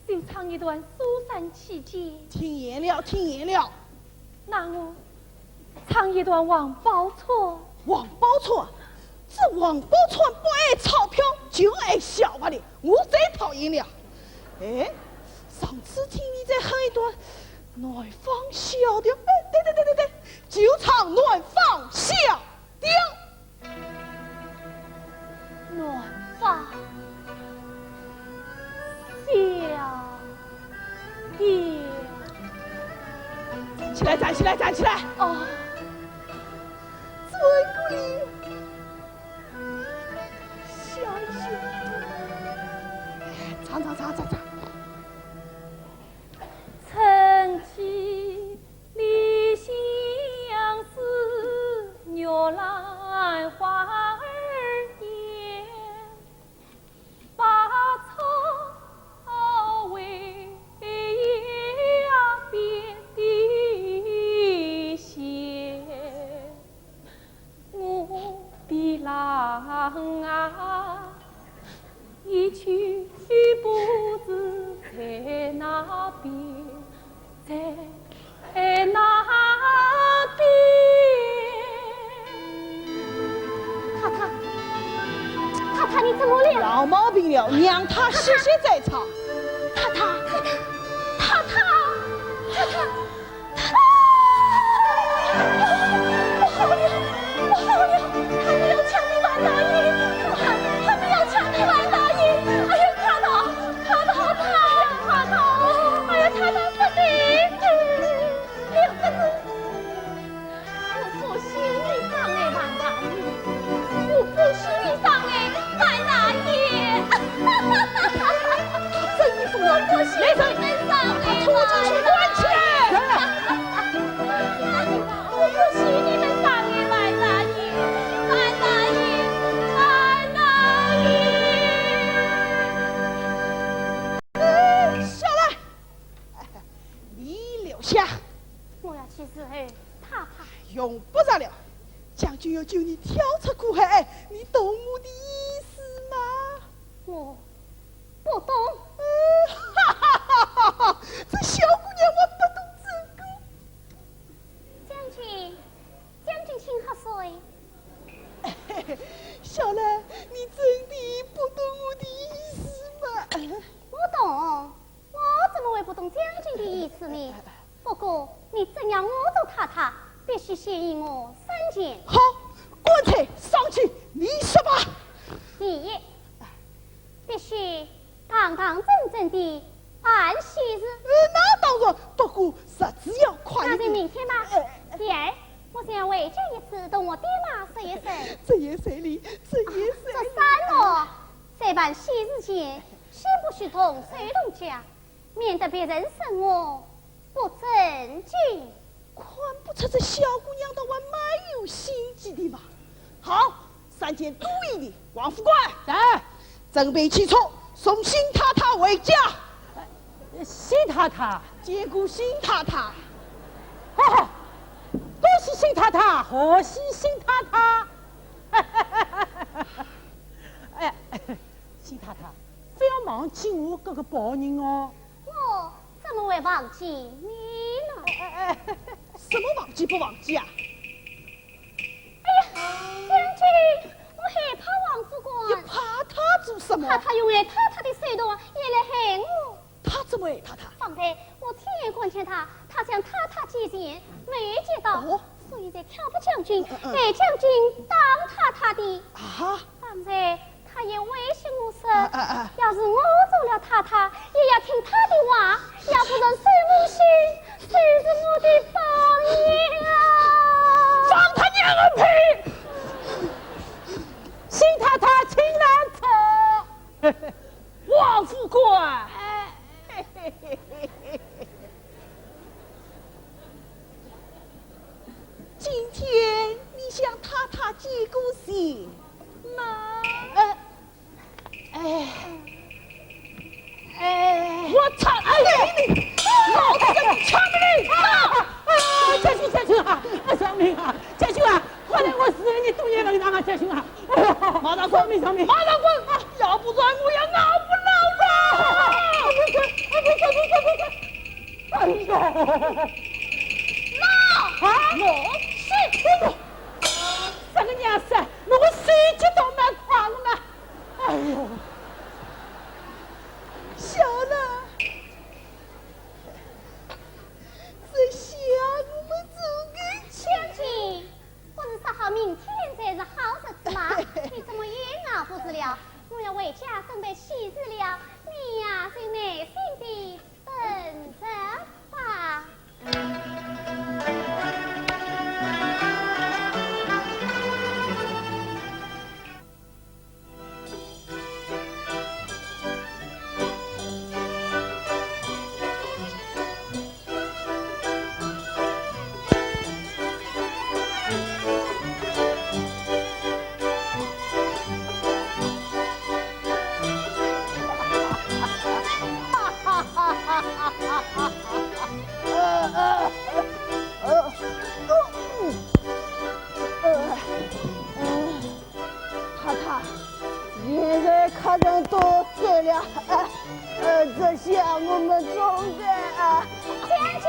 就唱一段《苏三起解》。听厌了，听厌了。那我唱一段《王宝钏》。王宝钏？这王宝钏不爱钞票，就爱小白脸，我最讨厌了。哎，上次听你在哼一段南方小调，哎，对对对对对，就唱南方小调。南方小调。站起来，站起来，站起来！哦。 转过来，笑一笑。唱，唱，唱，唱，唱。太太，太太，你怎么了？老毛病了，让他歇歇再唱。太太，太太，太太，太太。 不好了，不好了，他们要抢你樊大爷，他们要抢你樊大爷！哎呀，快逃，快逃，快逃！哎呀，快逃，不得，不得！我不许你伤害樊大爷，我不许你伤害 樊大爷，我不许你们伤害樊大爷。我不许你们伤害樊大爷，樊大爷，樊大爷。哎，下来，你留下。我要去侍候太太。用不着了，将军要救你跳出苦海，哎，你懂我的意思吗？ 我不懂。呃，哈哈哈哈哈！这小姑娘还不懂这个。将军，将军请喝水。小兰，你真的不懂我的意思吗？我懂，我怎么会不懂将军的意思呢？不过你真要我做太太，必须先依我三件。好，干脆上去，你说吧。第一， 必须堂堂正正地办喜事。呃，那当然，不过日子要快一点。那就明天吧。呃，第二，我想回家一次，同我爹妈说一声。这也在理，这也在理。啊，这三哦，在办喜事前，先不许动手动脚，免得别人说我 不正经。看不出这小姑娘倒还蛮有心计的嘛。好，三件都依你，王副官。在。准备汽车，送新太太回家。呃，新太太？见过新太太。哈哈，恭喜新太太，贺喜新太太。哎，新太太，不要忘记我这个保人哦。 我怎么会忘记你呢？哎，哎，哎，什么忘记不忘记啊？哎呀，将军，我害怕王副官。你怕他做什么？怕他用害太太的手段也来害我。他怎么害太太？方才我亲眼看见他，他向太太借钱，没接到，哦。所以才挑拨将军，嗯，嗯。被将军打太太的。啊？方才他也威胁我说，啊，啊，啊。要是我做了太太，也要听他的话，要不然沈凤喜就是我的榜样啊！放他娘个屁！新太太请来坐。王副官。哎。 今天你向太太见过信吗？呃，哎，哎。我操！哎，你，老子给你枪毙了！啊，啊，将军，将军啊，哎，将军啊，将军啊，快来，我死了，你多年没打了，将军啊！哎呀，马上滚，上面，上面。马上滚啊！要不然我要熬不牢了！哎呦！那啊？我是……哎呦，这个娘厮，那我手机都没看了呢。哎呦，晓得，这下我们做个……将军， 不是说好明天才是好日子吗？你怎么又熬不住了？我要回家准备喜事了，你呀，就耐心地等着吧。 太太，现在客人都走了，哎，呃，这下我们总该啊。将军，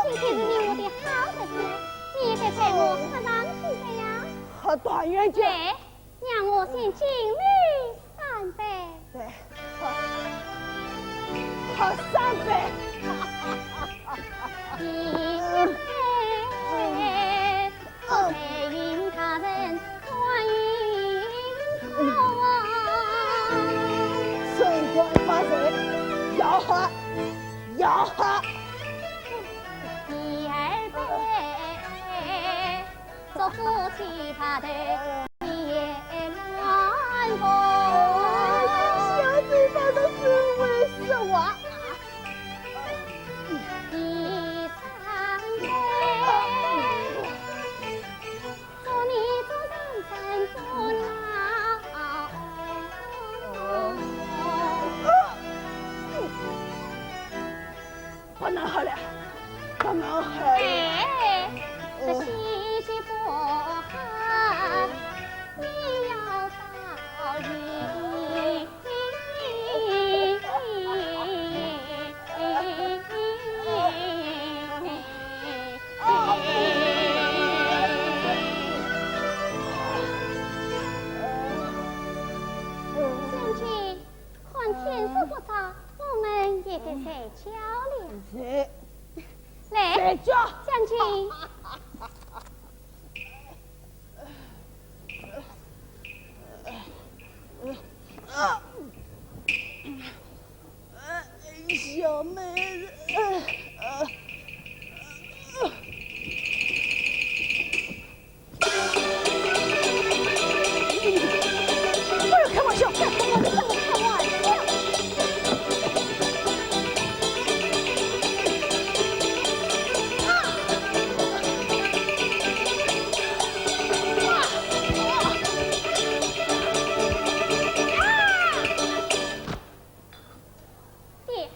今天是你我的好日子，你也该陪我喝上几杯呀。喝团圆酒。来，让我先敬你三杯。 对，好，好，三杯。一杯，不醉饮他人欢饮酒啊。升官发财，要喝，要喝。第二杯，祝福喜发头。 小嘴巴的滋味是我。第三杯，祝你做人生不老。 不能喝了，不能喝了。哎，这心情不好，你要当心。将军， 看天色不早，我们也该睡觉了。睡，来，睡觉。将军。小妹子，不要开玩笑，开玩笑，开玩笑。啊！啊！爹，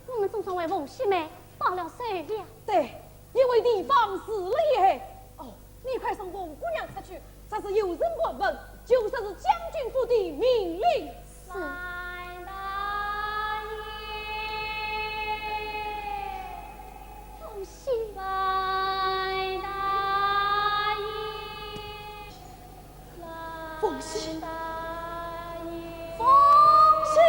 我们总算为凤喜妹报了仇了。对， 因为地方死了也。哦，你快送凤姑娘出去，若是有人盘问，就说是将军府的命令。是。凤喜。 凤喜，凤喜。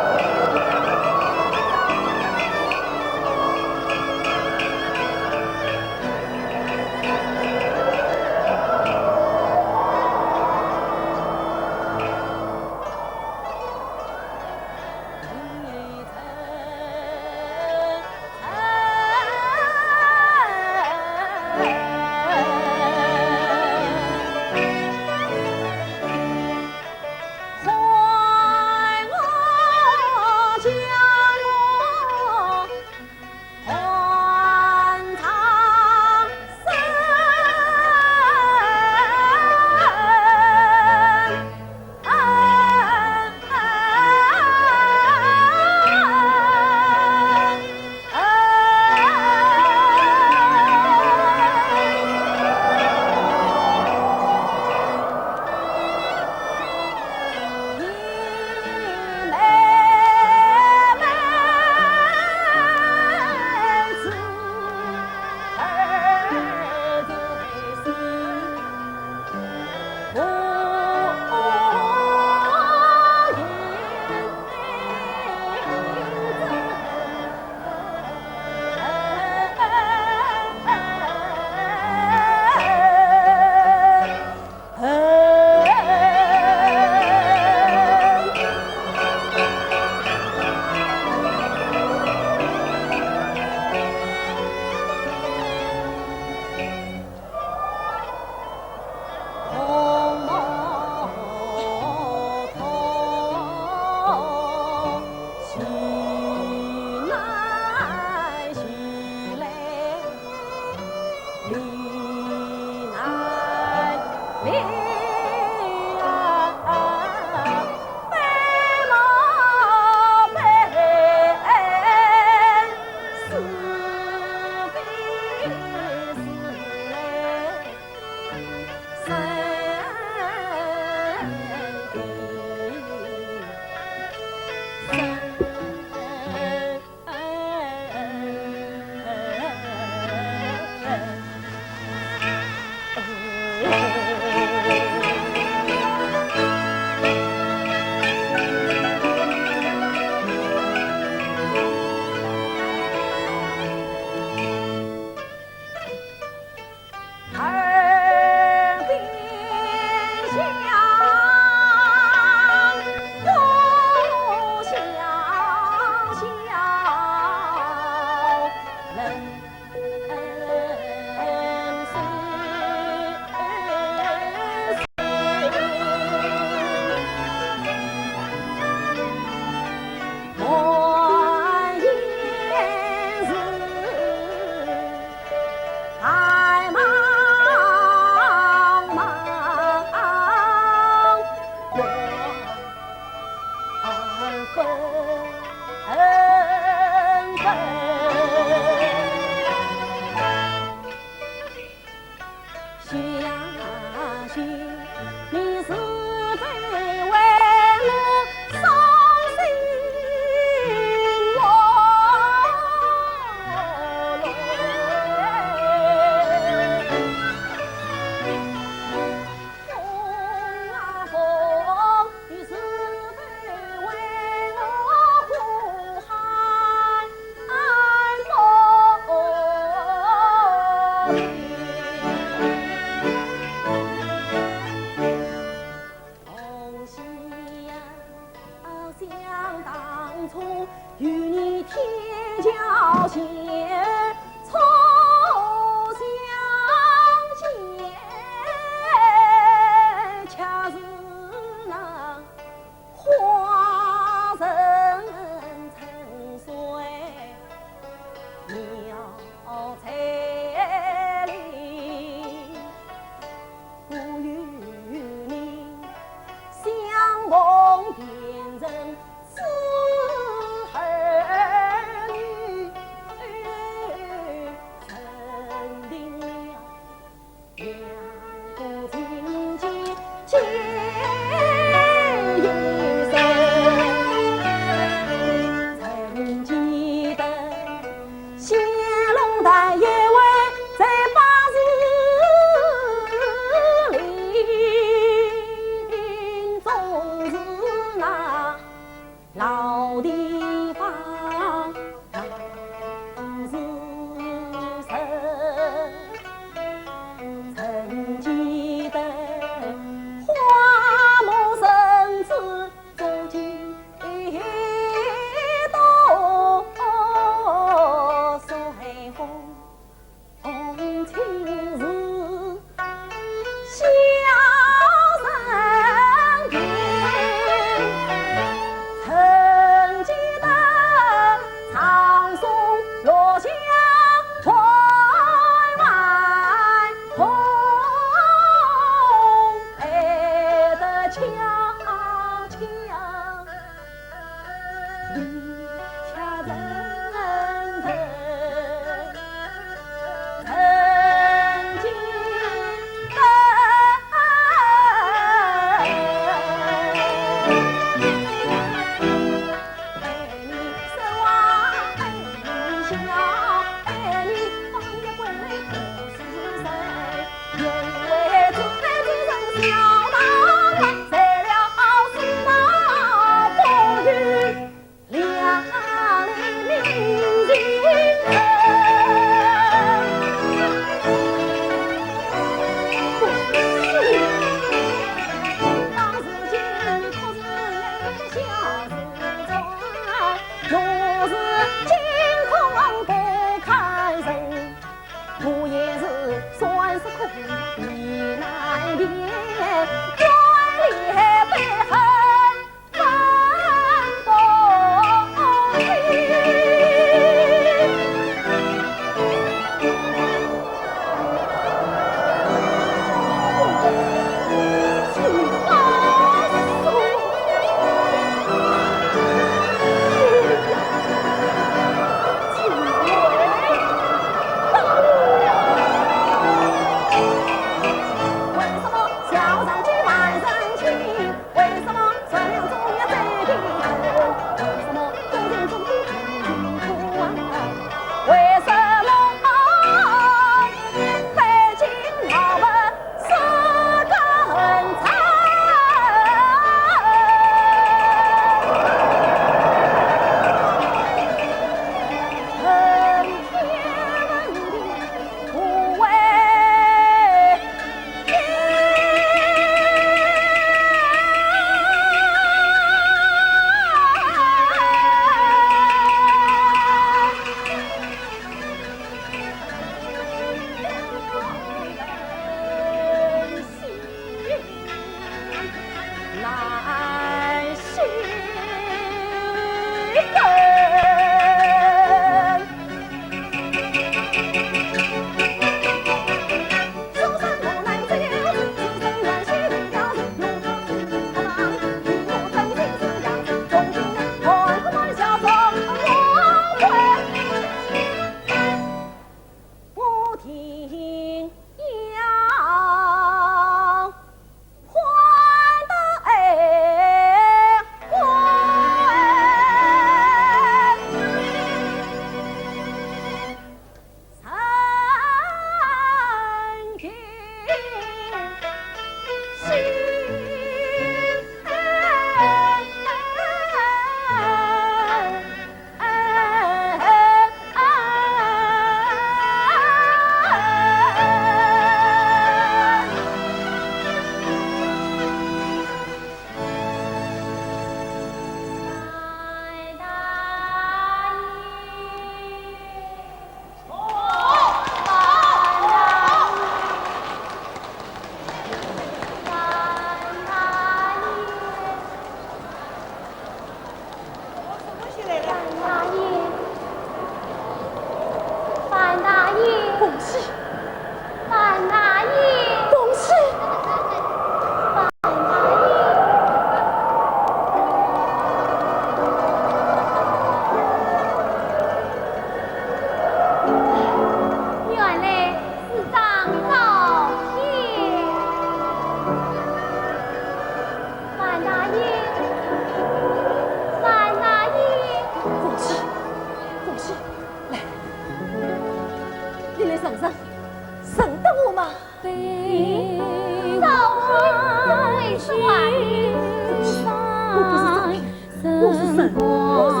生活。